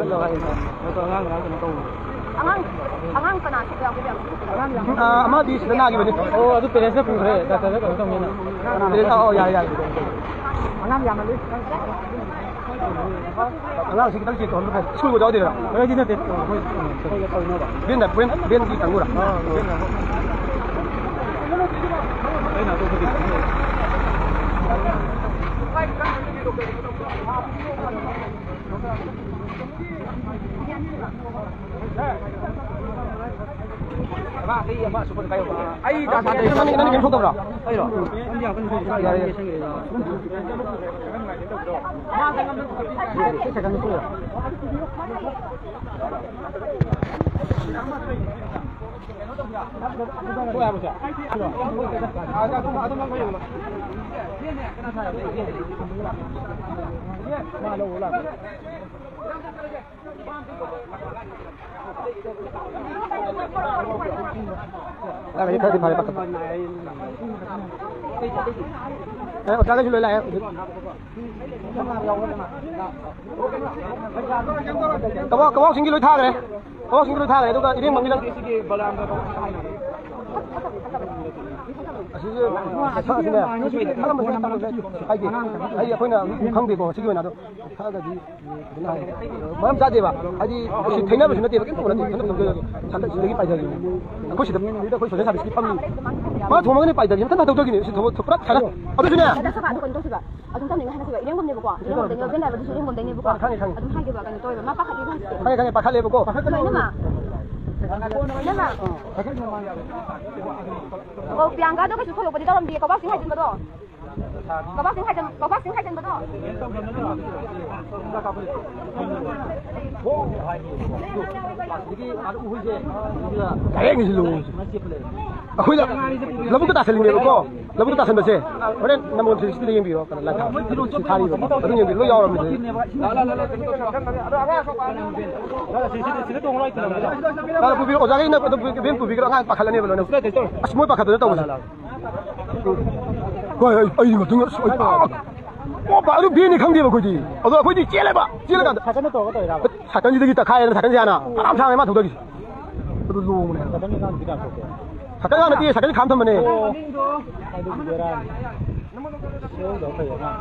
ꯄꯨꯈꯠꯂꯣ ꯍꯥꯏ꯫ ꯑꯗꯣ ꯑꯉꯥꯡ ꯃꯌꯥꯝ ꯀꯩꯅꯣ ꯇꯧꯕꯅꯦ꯫ ꯑꯉꯥꯡ, ꯑꯉꯥꯡ ꯀꯅꯥ ꯁꯣꯛꯄ ꯌꯥꯎꯒꯦ? ꯑꯥ, ꯑꯃꯗꯤ ꯁꯤꯗ ꯅꯥꯈꯤꯕꯅꯤ꯫ ꯑꯣ, ꯑꯗꯨ ꯄꯦꯔꯦꯟꯁꯅ ꯄꯨꯈ꯭ꯔꯦ, ꯗꯥꯛꯇꯔꯗ ꯀꯩꯅꯣ ꯇꯧꯅꯤꯅ꯫ ꯄꯦꯔꯦꯟꯁ, ꯑꯣ, ꯌꯥꯔꯦ, ꯌꯥꯔꯦ꯫ ꯑꯉꯥꯡ ꯌꯥꯝꯃꯜꯂꯤ꯫ ꯑꯉꯥꯡꯁꯤ ꯈꯤꯇꯪ ꯆꯦꯛ ꯇꯧꯍꯟꯕ ꯐꯩ꯫ ꯁ꯭ꯀꯨꯜꯕꯨ ꯌꯥꯎꯗꯣꯏꯔꯥ? ꯑꯩꯗꯤ ꯅꯠꯇꯦ꯫ ꯚꯦꯟꯗ, ꯚꯦꯟ, ꯚꯦꯟꯒꯤ ꯀꯥꯡꯕꯨꯔꯥ? ꯑꯩ ꯅꯪ, ꯅꯪ ꯀꯩꯝ ꯁꯣꯛꯇꯕ꯭ꯔꯣ? ꯑꯩꯔꯣ? ꯌꯥꯔꯦ, ꯌꯥꯔꯦ꯫ ꯈꯔꯗꯤ ꯐꯔꯦ, ꯄꯥꯈꯠꯄ꯫ ꯑꯦ, ꯑꯣꯖꯥꯈꯩꯁꯨ ꯂꯣꯏ ꯂꯥꯛꯑꯦ ꯍꯧꯖꯤꯛ꯫ ꯀꯕꯣꯛ-, ꯀꯕꯣꯛꯁꯤꯡꯒꯤ ꯂꯣꯏ ꯊꯥꯈ꯭ꯔꯦ꯫ ꯀꯕꯣꯛꯁꯤꯡꯒꯤ ꯂꯣꯏ ꯊꯥꯈ꯭ꯔꯦ, ꯑꯗꯨꯒ ꯏꯔꯦꯡꯕꯝꯒꯤꯗꯪ꯫ ꯁꯤꯁꯦ ꯁꯥꯁꯤꯅꯦ, ꯍꯥꯏꯗꯤ, ꯍꯥꯏꯗꯤ ꯑꯩꯈꯣꯏꯅ ꯈꯪꯗꯦꯀꯣ ꯁꯤꯒꯤ ꯑꯣꯏꯅ꯫ ꯑꯗꯣ ꯊꯛꯑꯒꯗꯤ ꯑꯗꯨꯅ ꯍꯥꯏ, ꯃꯔꯝ ꯆꯥꯗꯦꯕ꯫ ꯍꯥꯏꯗꯤ ꯁꯤ ꯊꯩꯅꯕꯁꯨ ꯅꯠꯇꯦꯕ, ꯀꯩꯝ ꯇꯧꯕ ꯅꯠꯇꯦ꯫ ꯊꯩꯅꯕ ꯇꯧꯗꯣꯏ ꯅꯠꯇꯦ꯫ ꯁꯥꯀꯠ ꯁꯤꯗꯒꯤ ꯄꯥꯏꯊꯈꯤꯕꯅꯦ꯫ ꯑꯩꯈꯣꯏ ꯁꯤꯗ, ꯁꯤꯗ ꯑꯩꯈꯣꯏ ꯁꯣꯁꯦꯜ ꯁꯥꯔꯚꯤꯁꯀꯤ ꯐꯝꯃꯤ꯫ ꯃꯥ ꯊꯣꯡꯉꯒꯅꯦ ꯄꯥꯏꯊꯈꯤꯕ, ꯃꯊꯟ ꯍꯟꯗꯣꯛꯇꯈꯤꯅꯦ꯫ ꯁꯤ ꯊꯕꯛ ꯄꯨꯔꯥ ꯊꯥꯔ-, ꯑꯗꯨꯁꯨꯅꯦ꯫ ꯍꯟꯗꯛ ꯁꯣꯐꯥꯗꯣ ꯀꯩꯅꯣ ꯇꯧꯁꯤꯕ? ꯑꯗꯨꯝ ꯊꯝꯅꯤꯡꯉꯦ ꯍꯥꯏꯅꯁꯤꯕ꯫ ꯏꯔꯦꯡꯕꯝꯅꯦꯕꯀꯣ꯫ ꯏꯔꯦꯡꯕꯝꯗꯩꯅꯦꯕꯀꯣ꯫ ꯈꯪꯉꯦ, ꯈꯪꯉꯦ꯫ ꯑꯗꯨꯝ ꯍꯥꯏꯒꯦꯕ, ꯀꯩꯅꯣ ꯇꯧꯋꯦꯕ꯫ ꯃꯥ ꯄꯥꯈꯠꯂꯤꯕ ꯍꯧꯖꯤꯛꯁꯦ꯫ ꯈꯪꯉꯦ, ꯈꯪꯉꯦ, ꯄꯥꯈꯠꯂꯦꯕꯀꯣ꯫ ꯀꯩꯅꯣ, ꯏꯅꯝꯃ? ꯏꯅꯝꯃ? ꯑꯣ, ꯄꯤꯌꯥꯡꯀꯥꯗꯣ ꯀꯩꯁꯨ ꯊꯣꯏꯗꯣꯛꯄꯗꯤ ꯇꯧꯔꯝꯗꯦ꯫ ꯀꯣꯕꯥꯛ ꯆꯤꯡ ꯍꯥꯏꯖꯤꯟꯕꯗꯣ꯫ ꯀꯣꯕꯥꯛ ꯆꯤꯡ ꯍꯥꯏꯖꯤꯟ-, ꯀꯣꯕꯥꯛ ꯆꯤꯡ ꯍꯥꯏꯖꯤꯟꯕꯗꯣ꯫ ꯗꯥꯏꯔꯦꯛꯅꯤ ꯁꯤ ꯂꯨꯍꯣꯡꯉꯤꯁꯦ꯫ ꯑꯩꯈꯣꯏꯗ ꯂꯧꯕꯨꯛꯇ ꯇꯥꯁꯜꯂꯤꯅꯦꯕꯀꯣ꯫ ꯂꯧꯕꯨꯛꯇ ꯇꯥꯁꯟꯕꯁꯦ ꯍꯣꯔꯦꯟ ꯅꯝꯕꯣꯜ ꯊ꯭ꯔꯤ ꯁꯤꯛꯁꯇꯤꯗ ꯌꯦꯡꯕꯤꯔꯣ, ꯀꯩꯅꯣ, ꯂꯥꯏꯐ ꯁꯤ ꯊꯥꯔꯤꯕ ꯑꯗꯨꯝ ꯌꯦꯡꯕꯤꯔꯣ, ꯂꯣꯏ ꯌꯥꯎꯔꯕꯅꯦ꯫ ꯁꯤꯗ ꯇꯣꯡꯉ ꯂꯥꯛꯑꯣ꯫ ꯑ, ꯄꯨꯕꯤꯔꯣ, ꯑꯣꯖꯥꯒꯤ ꯏꯅꯥꯛ ꯑꯗꯨꯝ ꯄꯨꯕꯤꯔꯣ, ꯑꯉꯥꯡ ꯄꯥꯈꯠꯂꯅꯦꯕ ꯂꯣꯏꯅ꯫ ꯑꯁ, ꯃꯣꯏ ꯄꯥꯈꯠꯇꯅ ꯇꯧꯕꯁꯦ꯫ ꯍꯣꯏ, ꯑꯩ, ꯑꯩꯗꯤ ꯃꯇꯨꯡ ꯑꯁ, ꯑꯩ, ꯑꯥ, ꯑꯣ, ꯄꯥ-, ꯑꯗꯨ ꯕꯦꯟꯅꯤ ꯈꯪꯗꯦꯕ ꯑꯩꯈꯣꯏꯗꯤ꯫ ꯑꯗꯣ ꯑꯩꯈꯣꯏꯗꯤ ꯆꯦꯜꯂꯦꯕ, ꯆꯦꯜꯂꯀꯥꯟꯗ ꯁꯥꯏꯀꯜꯅ ꯇꯧꯔꯒ ꯇꯧꯔꯤꯔꯕ? ꯁꯥꯏꯀꯜꯁꯤꯗꯒꯤ ꯇꯛꯈꯥꯏꯔꯦꯅ, ꯁꯥꯏꯀꯜꯁꯦ ꯍꯥꯟꯅ ꯐꯅꯌꯥꯝ ꯁꯥꯡꯉꯦ ꯃꯥ ꯊꯧꯗꯈꯤꯁꯦ꯫ ꯑꯗꯨ ꯂꯣꯡꯕꯅꯦ꯫ ꯁꯥꯏꯀꯜ ꯌꯥꯝ ꯅꯠꯇꯦ, ꯁꯥꯏꯀꯜ ꯈꯥꯝ ꯊꯝꯕꯅꯦ꯫ ꯑꯣ, ꯑꯗꯨꯒꯤ ꯕꯦꯔꯥꯅꯤ꯫ ꯁꯣꯏꯗꯕ ꯐꯩ ꯑꯉꯥꯡ꯫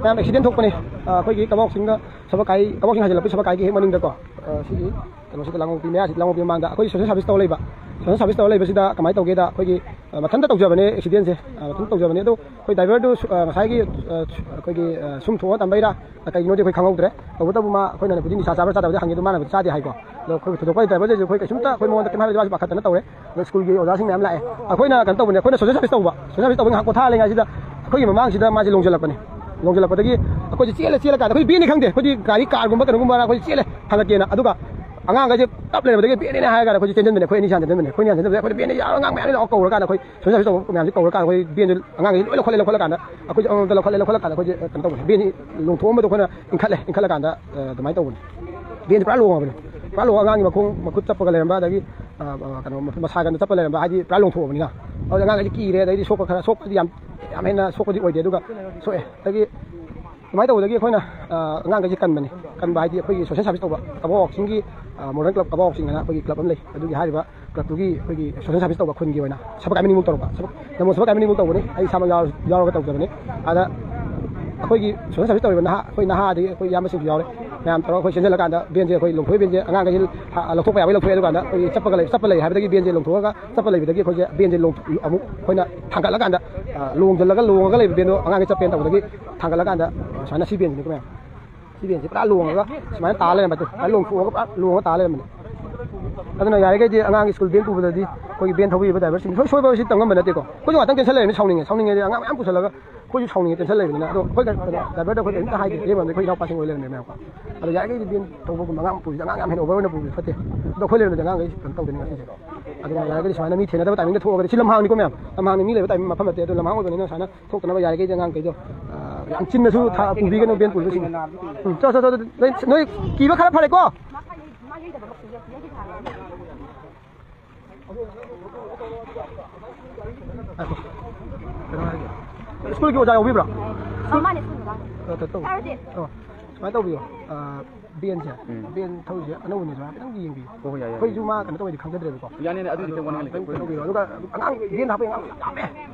ꯃꯌꯥꯝ ꯑꯦꯛꯁꯤꯗꯦꯟ ꯊꯣꯛꯄꯅꯦ꯫ ꯑ, ꯑꯩꯈꯣꯏꯒꯤ ꯀꯕꯣꯛ ꯆꯤꯡꯒ ꯁꯕꯀꯥꯏ, ꯀꯕꯣꯛ ꯆꯤꯡ ꯍꯥꯏꯖꯤꯜꯂꯛꯄ ꯁꯕꯀꯥꯏꯒꯤ ꯍꯦꯛ ꯃꯅꯤꯡꯗꯀꯣ꯫ ꯑ, ꯁꯤꯒꯤ ꯀꯩꯅꯣꯁꯤꯗ, ꯂꯥꯡꯉꯧꯄꯤ ꯃꯌꯥꯁꯤ, ꯂꯥꯡꯉꯧꯄꯤ ꯃꯃꯥꯡꯗ ꯑꯩꯈꯣꯏ ꯁꯣꯁꯦꯜ ꯁꯥꯔꯚꯤꯁ ꯇꯧ ꯂꯩꯕ꯫ ꯁꯣꯁꯦꯜ ꯁꯥꯔꯚꯤꯁ ꯇꯧ ꯂꯩꯕꯁꯤꯗ ꯀꯃꯥꯏꯅ ꯇꯧꯒꯦꯗ, ꯑꯩꯈꯣꯏꯒꯤ, ꯑ, ꯃꯊꯟꯇ ꯇꯧꯖꯕꯅꯦ ꯑꯦꯛꯁꯤꯗꯦꯟꯁꯦ꯫ ꯑ, ꯃꯊꯟꯇ ꯇꯧꯖꯕꯅꯦ꯫ ꯑꯗꯣ ꯑꯩꯈꯣꯏ ꯗ꯭ꯔꯥꯏꯚꯔꯗꯨ ꯁꯨ-, ꯑ, ꯉꯁꯥꯏꯒꯤ, ꯑ, ꯁꯨ-, ꯑꯩꯈꯣꯏꯒꯤ, ꯑ, ꯁꯨꯝ ꯊꯣꯛꯑ ꯇꯝꯕꯩꯔꯥ, ꯑ, ꯀꯩꯒꯤꯅꯣꯗꯤ ꯑꯩꯈꯣꯏ ꯈꯪꯍꯧꯗ꯭ꯔꯦ꯫ ꯇꯧꯕꯇꯕꯨ ꯃꯥ, ꯑꯩꯈꯣꯏꯅ ꯍꯧꯖꯤꯛ ꯅꯤꯁꯥ ꯆꯥꯕ꯭ꯔꯥ ꯆꯥꯗꯕꯗꯤ ꯍꯪꯉꯦ, ꯑꯗꯣ ꯃꯥꯅ ꯆꯥꯗꯦ ꯍꯥꯏꯀꯣ꯫ ꯑꯗꯣ ꯑꯩꯈꯣꯏ ꯊꯣꯏꯗꯣꯛꯄ ꯗ꯭ꯔꯥꯏꯚꯔꯗꯁꯨ ꯑꯩꯈꯣꯏ ꯀꯩꯁꯨꯝꯇ ꯑꯩꯈꯣꯏ ꯃꯉꯣꯟꯗ ꯀꯩꯝ ꯍꯥꯏꯕꯗꯤ ꯃꯥꯁꯨ ꯄꯥꯈꯠꯇꯅ ꯇꯧꯔꯦ꯫ ꯑꯗꯣ ꯁ꯭ꯀꯨꯜꯒꯤ ꯑꯣꯖꯥꯁꯤꯡ ꯃꯌꯥꯝ ꯂꯥꯛꯑꯦ꯫ ꯑꯩꯈꯣꯏꯅ ꯀꯩꯅꯣ ꯇꯧꯕꯅꯦ, ꯑꯩꯈꯣꯏꯅ ꯁꯣꯁꯦꯜ ꯁꯥꯔꯚꯤꯁ ꯇꯧꯕ, ꯁꯣꯁꯦꯜ ꯁꯥꯔꯚꯤꯁ ꯇꯧꯕ ꯉꯥꯏꯍꯥꯛ ꯄꯣꯊꯥꯔꯤꯉꯩꯁꯤꯗ ꯑꯩꯈꯣꯏꯒꯤ ꯃꯃꯥꯡꯁꯤꯗ ꯃꯥꯁꯦ ꯂꯣꯡꯁꯤꯜꯂꯛꯄꯅꯦ꯫ ꯂꯣꯡꯁꯤꯜꯂꯛꯄꯗꯒꯤ ꯑꯩꯈꯣꯏꯁꯦ ꯆꯦꯜꯂꯦ, ꯆꯦꯜꯂꯀꯥꯟꯗ ꯑꯩꯈꯣꯏ ꯕꯦꯟꯅꯤ ꯈꯪꯗꯦ, ꯑꯩꯈꯣꯏꯗꯤ ꯒꯥꯔꯤ ꯀꯥꯔꯒꯨꯝꯕ ꯀꯩꯅꯣꯒꯨꯝꯕꯔ ꯑꯩꯈꯣꯏ ꯆꯦꯜꯂꯦ ꯊꯥꯡꯒꯠꯀꯦꯅ꯫ ꯑꯗꯨꯒ ꯑꯉꯥꯡꯈꯩꯁꯦ ꯀꯞ ꯂꯩꯔꯝꯕꯗꯒꯤ ꯕꯦꯟꯅꯤꯅꯦ ꯍꯥꯏꯔ ꯀꯥꯟꯗ ꯑꯩꯈꯣꯏꯁꯦ ꯆꯦꯟꯁꯤꯟꯕꯅꯦ, ꯑꯩꯈꯣꯏ ꯑꯅꯤ ꯆꯦꯟꯁꯤꯟꯕꯅꯦ꯫ ꯑꯩꯈꯣꯏ ꯑꯅꯤ ꯆꯦꯟꯁꯤꯟꯕꯗ ꯑꯩꯈꯣꯏꯗ ꯕꯦꯟꯅꯤ ꯌꯥꯎꯔ ꯑꯉꯥꯡ ꯃꯌꯥꯝ ꯂꯥꯛꯑꯣ ꯀꯧꯔꯀꯥꯟꯗ ꯑꯩꯈꯣꯏ ꯁꯣꯁꯦꯜ ꯁꯥꯔꯚꯤꯁ ꯇꯧꯕ ꯃꯌꯥꯝꯁꯦ ꯀꯧꯔꯀꯥꯟꯗ ꯑꯩꯈꯣꯏ ꯕꯦꯟꯁꯦ ꯑꯉꯥꯡꯈꯩꯁꯦ ꯂꯣꯏ ꯂꯧꯈꯠꯂꯦ꯫ ꯂꯧꯈꯠꯂꯀꯥꯟꯗ ꯑꯩꯈꯣꯏꯁꯦ ꯑꯃꯃꯝꯇ ꯂꯧꯈꯠꯂꯦ꯫ ꯂꯧꯈꯠꯂꯀꯥꯟꯗ ꯑꯩꯈꯣꯏꯁꯦ, ꯑ, ꯀꯩꯅꯣ ꯇꯧꯕꯅꯦ, ꯕꯦꯟꯁꯤ ꯂꯣꯡꯊꯣꯛꯑꯝꯕꯗꯣ ꯑꯩꯈꯣꯏꯅ ꯏꯟꯈꯠꯂꯦ꯫ ꯏꯟꯈꯠꯂꯀꯥꯟꯗ, ꯑ, ꯑꯗꯨꯃꯥꯏꯅ ꯇꯧꯕꯅꯦ꯫ ꯕꯦꯟꯁꯤ ꯄꯨꯔꯥ ꯂꯣꯡꯉꯕꯅꯦ꯫ ꯄꯨꯔꯥ ꯂꯣꯡꯉ ꯑꯉꯥꯡꯒꯤ ꯃꯈꯣꯡ ꯃꯈꯨꯠ ꯆꯞꯄꯒ ꯂꯩꯔꯝꯕ, ꯑꯗꯒꯤ, ꯑ, ꯑ, ꯀꯩꯅꯣ, ꯃꯁꯥ ꯀꯟꯅ ꯆꯠꯄ ꯂꯩꯔꯝꯕ, ꯍꯥꯏꯗꯤ ꯄꯨꯔꯥ ꯂꯣꯡꯊꯣꯛꯑꯕꯅꯤꯅ꯫ ꯑꯗꯨꯗ ꯑꯉꯥꯡꯈꯩꯁꯦ ꯀꯤꯔꯦ꯫ ꯑꯗꯩꯗꯤ ꯁꯣꯛꯄ ꯈꯔ, ꯁꯣꯛꯄꯗꯤ ꯌꯥꯝ, ꯌꯥꯝ ꯍꯦꯟꯅ ꯁꯣꯛꯄꯗꯤ ꯑꯣꯏꯗꯦ꯫ ꯑꯗꯨꯒ ꯁꯣꯛꯑꯦ꯫ ꯑꯗꯒꯤ ꯑꯗꯨꯃꯥꯏꯅ ꯇꯧꯕꯗꯒꯤ ꯑꯩꯈꯣꯏꯅ ꯑꯉꯥꯡꯈꯩꯁꯦ ꯀꯟꯕꯅꯤ꯫ ꯀꯟꯕ ꯍꯥꯏꯗꯤ ꯑꯩꯈꯣꯏꯒꯤ ꯁꯣꯁꯦꯜ ꯁꯥꯔꯚꯤꯁ ꯇꯧꯕ ꯀꯕꯣꯛ ꯋꯥꯛꯁꯤꯡꯒꯤ, ꯃꯣꯗꯔꯟ ꯀ꯭ꯂꯕ ꯀꯕꯣꯛ ꯋꯥꯛꯁꯤꯡ ꯍꯥꯏꯅ ꯑꯩꯈꯣꯏꯒꯤ ꯀ꯭ꯂꯕ ꯑꯃ ꯂꯩ꯫ ꯑꯗꯨꯒꯤ ꯍꯥꯏꯔꯤꯕ ꯀ꯭ꯂꯕꯇꯨꯒꯤ ꯑꯩꯈꯣꯏꯒꯤ ꯁꯣꯁꯦꯜ ꯁꯥꯔꯚꯤꯁ ꯇꯧꯕ ꯈꯨꯟꯒꯤ ꯑꯣꯏꯅ ꯁꯕ ꯀꯥꯏꯃꯅꯤꯃꯨꯛ ꯇꯧꯔꯛꯄ, ꯅꯃꯣ ꯁꯕ ꯀꯥꯏꯃꯅꯤꯃꯨꯛ ꯇꯧꯕꯅꯤ꯫ ꯑꯩ ꯏꯁꯥꯃꯛ ꯌꯥꯎꯔ-, ꯌꯥꯎꯔꯒ ꯇꯧꯖꯕꯅꯤ꯫ ꯑꯗ ꯑꯩꯈꯣꯏꯒꯤ ꯁꯣꯁꯦꯜ ꯁꯥꯔꯚꯤꯁ ꯇꯧꯔꯤꯕ ꯅꯍꯥ, ꯑꯩꯈꯣꯏ ꯅꯍꯥ ꯑꯗꯒꯤ ꯑꯩꯈꯣꯏ ꯏꯌꯥꯝꯕꯁꯤꯡꯁꯨ ꯌꯥꯎꯔꯦ꯫ ꯃꯌꯥꯝ ꯇꯧꯔꯒ ꯑꯩꯈꯣꯏ ꯆꯦꯟꯁꯤꯜꯂꯀꯥꯟꯗ ꯕꯦꯟꯁꯦ ꯑꯩꯈꯣꯏ ꯂꯣꯡꯊꯣꯛꯏ꯫ ꯕꯦꯟꯁꯦ ꯑꯉꯥꯡꯈꯩꯁꯦ ꯂꯧꯊꯣꯛꯄ ꯌꯥꯕꯩ ꯂꯧꯊꯣꯛꯑꯦ꯫ ꯑꯗꯨꯀꯥꯟꯗ ꯑꯩꯈꯣꯏꯒꯤ ꯆꯠꯄꯒ ꯂꯩ, ꯆꯠꯄ ꯂꯩ ꯍꯥꯏꯕꯗꯒꯤ ꯕꯦꯟꯁꯦ ꯂꯣꯡꯊꯣꯛꯑꯒ ꯆꯠꯄ ꯂꯩꯕꯗꯒꯤ ꯑꯩꯈꯣꯏꯁꯦ ꯕꯦꯟꯁꯦ ꯑꯃꯨꯛ ꯑꯩꯈꯣꯏꯅ ꯊꯥꯡꯒꯠꯂꯀꯥꯟꯗ, ꯂꯣꯡꯁꯤꯜꯂꯒ, ꯂꯣꯡꯉꯒ ꯂꯩꯕ ꯕꯦꯟꯗꯣ ꯑꯉꯥꯡꯈꯩ ꯆꯠꯄꯦꯅ ꯇꯧꯕꯗꯒꯤ ꯊꯥꯡꯒꯠꯂꯀꯥꯟꯗ ꯁꯨꯃꯥꯏꯅ ꯁꯤ ꯕꯦꯟꯁꯤꯅꯤꯀꯣ ꯃꯌꯥꯝ꯫ ꯁꯤ ꯕꯦꯟꯁꯤ ꯄꯨꯔꯥ ꯂꯣꯡꯉꯒ ꯁꯨꯃꯥꯏꯅ ꯇꯥ ꯂꯩꯔꯝꯕ, ꯂꯣꯡꯊꯣꯛꯑꯒ ꯄꯨꯔꯥ ꯂꯣꯡꯉ ꯇꯥ ꯂꯩꯔꯝꯕꯅꯤ꯫ ꯑꯗꯨꯅ ꯌꯥꯔꯤꯈꯩꯗꯤ ꯑꯉꯥꯡꯒꯤ ꯁ꯭ꯀꯨꯜ ꯕꯦꯟ ꯄꯨꯕꯗꯗꯤ ꯑꯩꯈꯣꯏꯒꯤ ꯕꯦꯟ ꯊꯧꯕꯤꯕ ꯗ꯭ꯔꯥꯏꯚꯔꯁꯤꯡ ꯁꯣꯏ-, ꯁꯣꯏꯕ ꯁꯤ ꯇꯝ ꯉꯝꯕ ꯅꯠꯇꯦꯀꯣ꯫ ꯑꯩꯈꯣꯏꯁꯨ ꯉꯥꯛꯇꯪ ꯇꯦꯟꯁꯟ ꯂꯩꯔꯝꯃꯤ, ꯁꯥꯎꯅꯤꯡꯉꯦ꯫ ꯁꯥꯎꯅꯤꯡꯉꯦꯗꯤ ꯑꯉꯥꯡ ꯃꯌꯥꯝ ꯄꯨꯁꯜꯂꯒ ꯑꯩꯈꯣꯏꯁꯨ ꯁꯥꯎꯅꯤꯡꯉꯦ, ꯇꯦꯟꯁꯟ ꯂꯩꯕꯅꯤꯅ꯫ ꯑꯗꯣ ꯑꯩꯈꯣꯏ ꯀꯩꯅꯣ, ꯗ꯭ꯔꯥꯏꯚꯔꯗ ꯑꯩꯈꯣꯏ ꯀꯔꯤꯝꯇ ꯍꯥꯏꯗꯦ, ꯏꯔꯦꯝꯕꯝꯗꯤ ꯑꯩꯈꯣꯏ ꯏꯅꯥꯎꯄꯥꯁꯤꯡ ꯑꯣꯏ ꯂꯩꯔꯝꯃꯦ ꯃꯌꯥꯝꯀꯣ꯫ ꯑꯗꯣ ꯌꯥꯔꯤꯈꯩꯗꯤ ꯕꯦꯟ ꯊꯧꯕꯒꯨꯝꯕ ꯑꯉꯥꯡ ꯄꯨꯕꯁꯦ ꯑꯉꯥꯡ ꯌꯥꯝ ꯍꯦꯟꯅ over ꯑꯣꯏꯅ ꯄꯨꯕꯁꯦ ꯐꯠꯇꯦ꯫ ꯑꯗꯣ ꯑꯩꯈꯣꯏ ꯂꯩꯔꯝꯗꯗꯤ ꯑꯉꯥꯡꯈꯩ ꯀꯩꯅꯣ ꯇꯧꯗꯣꯏꯅꯤ ꯉꯁꯤꯁꯦ꯫ ꯑꯗꯨꯅ ꯌꯥꯔꯤꯈꯩꯗꯤ ꯁꯨꯃꯥꯏꯅ ꯃꯤ ꯊꯦꯡꯅꯗꯕ ꯇꯥꯏꯃꯤꯡꯗ ꯊꯣꯛꯑꯒꯗꯤ, ꯁꯤ ꯂꯝꯍꯥꯡꯅꯤꯀꯣ ꯃꯌꯥꯝ, ꯂꯝꯍꯥꯡꯅꯤ, ꯃꯤ ꯂꯩꯕ ꯇꯥꯏꯃꯤꯡ ꯃꯐꯝ ꯅꯠꯇꯦ꯫ ꯑꯗꯣ ꯂꯝꯍꯥꯡ ꯑꯣꯏꯕꯅꯤꯅ ꯁꯨꯃꯥꯏꯅ ꯊꯣꯛꯇꯅꯕ ꯌꯥꯔꯤꯈꯩꯗꯤ ꯑꯉꯥꯡꯈꯩꯗꯣ, ꯑ, ꯌꯥꯝ ꯆꯤꯟꯅꯁꯨ ꯊꯥ-, ꯄꯨꯕꯤꯒꯅꯨ ꯕꯦꯟ ꯄꯨꯕꯁꯤꯡ꯫ ꯎꯝ, ꯆꯣ, ꯆꯣ, ꯆꯣ, ꯅꯣꯏ, ꯅꯣꯏ ꯀꯤꯕ ꯈꯔ ꯐꯔꯦꯀꯣ? ꯉꯥꯏꯈꯣ꯫ ꯀꯩꯅꯣ ꯍꯥꯏꯒꯦ꯫ ꯁ꯭ꯀꯨꯜꯒꯤ ꯑꯣꯖꯥ ꯌꯥꯎꯕꯤꯕ꯭ꯔꯣ? ꯑ, ꯃꯥꯅꯦ, ꯁ꯭ꯀꯨꯜꯒꯤ ꯑꯣꯖꯥ꯫ ꯑ, ꯇꯧ-, ꯇꯧ-, ꯁꯥꯔꯗꯤ? ꯑ, ꯁꯨꯃꯥꯏꯅ ꯇꯧꯕꯤꯌꯣ꯫ ꯑ, ꯕꯦꯟꯁꯦ, ꯎꯝ꯫ ꯕꯦꯟ ꯊꯧꯔꯤꯁꯦ ꯑꯅꯧꯕꯅꯦ, ꯁꯨꯃꯥꯏꯅ ꯈꯤꯇꯪ ꯌꯦꯡꯕꯤꯌꯨ꯫ ꯍꯣꯏ, ꯍꯣꯏ, ꯌꯥꯏ, ꯌꯥꯏ, ꯑꯩꯈꯣꯏꯁꯨ ꯌꯥꯏ꯫ ꯃꯥ ꯀꯩꯅꯣ ꯇꯧꯕꯩꯗꯤ ꯈꯪꯖꯗ꯭ꯔꯦꯕꯀꯣ꯫ ꯌꯥꯅꯤ, ꯌꯥꯅꯤ, ꯑꯗꯨꯗꯤ ꯑꯗꯣ ꯀꯩꯝ ꯋꯥꯅꯤꯡꯉꯥꯏ ꯂꯩꯇꯦ꯫ ꯈꯤꯇꯪ ꯇꯧꯕꯤꯔꯣ꯫ ꯑꯗꯨꯒ ꯑꯉꯥꯡ ꯕꯦꯟ ꯍꯥꯞꯄ ꯑꯉꯥꯡ ꯌꯥꯝꯃꯦ,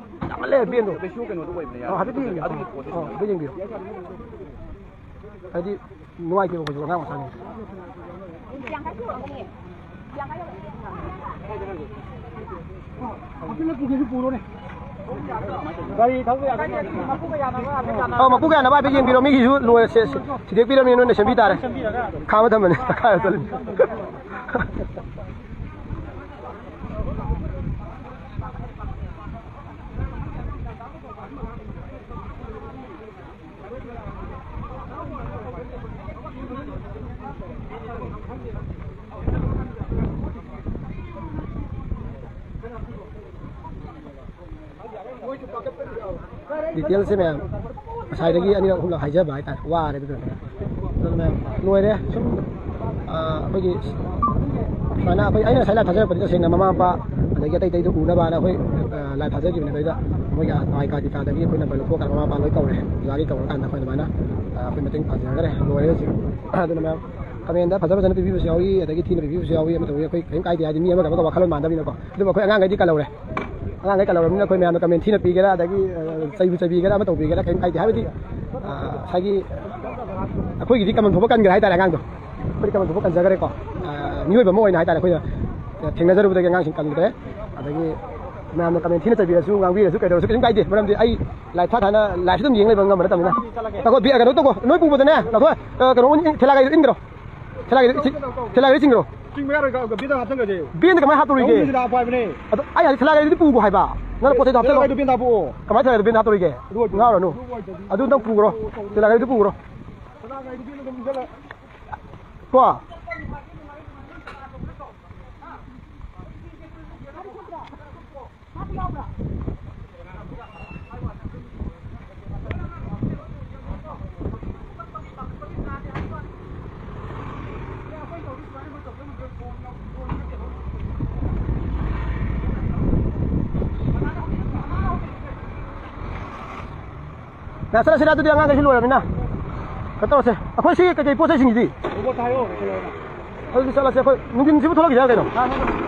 ꯌꯥꯝꯃꯜꯂꯦ ꯕꯦꯟꯗꯣ꯫ ꯀꯩꯁꯨ ꯀꯩꯅꯣꯗꯣ ꯑꯣꯏꯕꯅꯦ, ꯑꯣ, ꯌꯥꯔꯣꯏ꯫ ꯍꯥꯏꯐꯦꯠ ꯌꯦꯡꯕꯤꯌꯨ꯫ ꯑꯗꯨꯒꯤ ꯄꯣꯠꯇꯣ ꯑꯣ, ꯍꯥꯏꯐꯦꯠ ꯌꯦꯡꯕꯤꯌꯨ꯫ ꯍꯥꯏꯗꯤ ꯅꯨꯡꯉꯥꯏꯇꯦꯕ ꯑꯩꯈꯣꯏꯁꯨ ꯑꯉꯥꯡ ꯃꯆꯥꯅꯤ꯫ ꯒꯥꯔꯤ ꯊꯧꯕ ꯌꯥꯗꯕ꯫ ꯑꯧ, ꯃꯄꯨꯒ ꯌꯥꯅꯕ ꯍꯥꯏꯐꯦꯠ ꯌꯦꯡꯕꯤꯔꯣ꯫ ꯃꯤꯒꯤꯁꯨ ꯂꯣꯏꯔꯦ, ꯁꯦ-, ꯁꯦ-, ꯁꯤꯗꯦꯛꯄꯤꯔꯝꯅꯤ, ꯅꯣꯏꯅ ꯁꯦꯝꯕꯤ ꯇꯥꯔꯦ꯫ ꯁꯦꯝꯕꯤꯔꯒ꯫ ꯈꯥꯝꯃ ꯊꯝꯕꯅꯦ꯫ ꯀꯥꯏꯗ ꯆꯠꯂꯤꯅꯣ? ꯗꯤꯇꯦꯜꯁꯦ ꯃꯌꯥꯝ ꯉꯁꯥꯏꯗꯒꯤ ꯑꯅꯤꯔꯛ ꯑꯍꯨꯝꯂꯛ ꯍꯥꯏꯖꯕ ꯍꯥꯏꯇꯥꯔꯦ, ꯋꯥꯔꯦ ꯑꯗꯨꯅ꯫ ꯑꯗꯨꯅ ꯃꯌꯥꯝ ꯂꯣꯏꯔꯦ꯫ ꯁꯨꯝ, ꯑ, ꯑꯩꯈꯣꯏꯒꯤ ꯁꯨꯃꯥꯏꯅ ꯑꯩꯈꯣꯏ, ꯑꯩꯅ ꯉꯁꯥꯏ ꯂꯥꯏꯞ ꯊꯥꯖꯔꯛꯄꯗꯤ ꯇꯁꯦꯡꯅ ꯃꯃꯥ ꯃꯄꯥ ꯑꯗꯒꯤ ꯑꯇꯩ ꯑꯇꯩꯗ ꯎꯅꯕꯅ ꯑꯩꯈꯣꯏ, ꯑ, ꯂꯥꯏꯚ ꯊꯥꯖꯈꯤꯕꯅꯦ꯫ ꯑꯗꯩꯗ ꯃꯣꯏꯒꯤ ꯑꯥꯏ ꯀꯥꯔꯗ ꯀꯥꯔꯗꯒꯤ ꯑꯩꯈꯣꯏ ꯅꯝꯕꯔ ꯂꯧꯊꯣꯛꯑꯀꯥꯟꯗ ꯃꯃꯥ ꯃꯄꯥ ꯂꯣꯏ ꯀꯧꯔꯦ꯫ ꯑꯣꯖꯥꯒꯤ ꯀꯧꯔꯀꯥꯟꯗ ꯑꯩꯈꯣꯏ ꯑꯗꯨꯃꯥꯏꯅ, ꯑ, ꯑꯩꯈꯣꯏ ꯃꯇꯦꯡ ꯄꯥꯡꯖꯈ꯭ꯔꯦ꯫ ꯂꯣꯏꯔꯦ ꯍꯧꯖꯤꯛ꯫ ꯑꯗꯨꯅ ꯃꯌꯥꯝ ꯀꯃꯦꯟꯗ ꯐꯖ ꯐꯖꯅ ꯄꯤꯕꯤꯕꯁꯨ ꯌꯥꯎꯏ, ꯑꯗꯒꯤ ꯊꯤꯅ ꯄꯤꯕꯤꯕꯁꯨ ꯌꯥꯎꯏ, ꯑꯃ ꯇꯧꯏ, ꯑꯩꯈꯣꯏ ꯀꯔꯤꯝ ꯀꯥꯏꯗꯦ꯫ ꯍꯥꯏꯗꯤ ꯃꯤ ꯑꯃꯒ ꯑꯃꯒ ꯋꯥꯈꯜꯂꯣꯟ ꯃꯥꯟꯅꯗꯕꯅꯤꯅꯀꯣ꯫ ꯑꯗꯨꯕꯨ ꯑꯩꯈꯣꯏ ꯑꯉꯥꯡꯈꯩꯗꯤ ꯀꯜꯍꯧꯔꯦ꯫ ꯑꯉꯥꯡꯈꯩ ꯀꯜꯍꯧꯔꯕꯅꯤꯅ ꯑꯩꯈꯣꯏ ꯃꯌꯥꯝꯅ ꯀꯃꯦꯟ ꯊꯤꯅ ꯄꯤꯒꯦꯔꯥ, ꯑꯗꯒꯤ, ꯑ, ꯆꯩꯕꯨ ꯆꯩꯕꯤꯒꯦꯔꯥ, ꯑꯃ ꯇꯧꯕꯤꯒꯦꯔꯥ, ꯀꯔꯤꯝ ꯀꯥꯏꯗꯦ꯫ ꯍꯥꯏꯕꯗꯤ, ꯑ, ꯉꯁꯥꯏꯒꯤ ꯑꯩꯈꯣꯏꯒꯤꯗꯤ ꯀꯃꯟ ꯊꯣꯛꯄ ꯀꯟꯈ꯭ꯔꯦ ꯍꯥꯏꯇꯥꯔꯦ ꯑꯉꯥꯡꯗꯣ꯫ ꯑꯩꯈꯣꯏꯗꯤ ꯀꯃꯟ ꯊꯣꯛꯄ ꯀꯟꯖꯈ꯭ꯔꯦꯀꯣ꯫ ꯑ, ꯃꯤꯑꯣꯏꯕ ꯑꯃ ꯑꯣꯏꯅ ꯍꯥꯏꯇꯥꯔꯦ ꯑꯩꯈꯣꯏꯅ ꯊꯦꯡꯅꯖꯔꯨꯕꯗꯒꯤ ꯑꯉꯥꯡꯁꯤꯡ ꯀꯟꯈ꯭ꯔꯦ꯫ ꯑꯗꯒꯤ ꯃꯌꯥꯝꯅ ꯀꯃꯦꯟ ꯊꯤꯅ ꯆꯩꯕꯤꯔꯁꯨ, ꯉꯥꯡꯕꯤꯔꯁꯨ, ꯀꯩꯗꯧꯔꯁꯨ ꯀꯩꯁꯨꯝ ꯀꯥꯏꯗꯦ꯫ ꯃꯔꯝꯗꯤ ꯑꯩ ꯂꯥꯏꯐ ꯊꯥ ꯊꯥꯅ ꯂꯥꯏꯐꯁꯤ ꯑꯗꯨꯝ ꯌꯦꯡ ꯂꯩꯕ ꯉꯝꯕ ꯅꯠꯇꯕꯅꯤꯅ꯫ ꯉꯥꯏꯈꯣ, ꯕꯤ-, ꯀꯩꯅꯣ ꯇꯧꯀꯣ, ꯅꯣꯏ ꯄꯨꯕꯗꯅꯦ, ꯂꯧꯊꯣꯛ, ꯑ, ꯀꯩꯅꯣ, ꯊꯦꯂꯥ ꯒꯥꯔꯤꯗꯣ ꯏꯟꯈ꯭ꯔꯣ꯫ ꯊꯦꯂꯥ ꯒꯥꯔꯤꯗꯣ ꯏ-, ꯊꯦꯂꯥ ꯒꯥꯔꯤꯗꯣ ꯆꯤꯡꯈ꯭ꯔꯣ꯫ ꯆꯤꯡꯕ ꯌꯥꯔꯣꯏ, ꯕꯦꯟꯗ ꯍꯥꯞꯆꯤꯟꯈ꯭ꯔꯁꯦ꯫ ꯕꯦꯟꯗ ꯀꯃꯥꯏꯅ ꯍꯥꯞꯇꯧꯔꯤꯒꯦ? ꯆꯍꯨꯝꯁꯤꯗ ꯍꯥꯞꯄꯣ ꯍꯥꯏꯕꯅꯦ꯫ ꯑꯗꯣ ꯑꯩ ꯍꯥꯏꯗꯤ ꯊꯦꯂꯥ ꯒꯥꯔꯤꯗꯨꯗꯤ ꯄꯨꯈꯣ ꯍꯥꯏꯕ꯫ ꯅꯪꯅ ꯄꯣꯠ ꯆꯩꯗꯣ ꯊꯦꯂꯥ ꯍꯥꯞꯆꯜꯂꯣ꯫ ꯒꯥꯔꯤꯗꯨ ꯕꯦꯟꯗ ꯍꯥꯞꯄꯛꯑꯣ꯫ ꯀꯃꯥꯏꯅ ꯊꯦꯂꯥ ꯒꯥꯔꯤꯗꯨ ꯕꯦꯟꯗ ꯍꯥꯞꯇꯧꯔꯤꯒꯦ? ꯑꯗꯨ ꯑꯣꯏꯗ꯭ꯔꯗꯤ꯫ ꯉꯥꯎꯔꯅꯨ꯫ ꯑꯗꯨ ꯅꯪ ꯄꯨꯈ꯭ꯔꯣ꯫ ꯊꯦꯂꯥ ꯒꯥꯔꯤꯗꯨ ꯄꯨꯈ꯭ꯔꯣ꯫ ꯊꯦꯂꯥ ꯒꯥꯔꯤꯗꯨ ꯕꯦꯟꯗ ꯑꯗꯨꯝ ꯏꯟꯁꯤꯜꯂꯣ꯫ ꯀꯣ꯫ ꯌꯥ, ꯆꯠꯂꯁꯤꯔ ꯑꯗꯨꯗꯤ, ꯑꯉꯥꯡꯈꯩꯁꯨ ꯂꯣꯏꯔꯕꯅꯤꯅ꯫ ꯀꯩꯅꯣ ꯇꯧꯔꯁꯦ꯫ ꯑꯩꯈꯣꯏ ꯁꯤ ꯀꯩꯀꯩ ꯄꯣꯠ ꯆꯩꯁꯤꯡꯁꯤꯗꯤ? ꯔꯣꯕꯣꯠ ꯍꯥꯏꯌꯣ, ꯀꯩꯅꯣ? ꯑꯗꯨꯗꯤ ꯆꯠꯂꯁꯦ꯫ ꯑꯩꯈꯣꯏ ꯅꯨꯡꯊꯤꯟꯁꯤꯕꯨ ꯊꯣꯛꯂꯛꯈꯤꯁꯦ ꯍꯥꯏꯔꯣ ꯀꯩꯅꯣ? ꯍꯥ, ꯍꯥ, ꯍꯥ꯫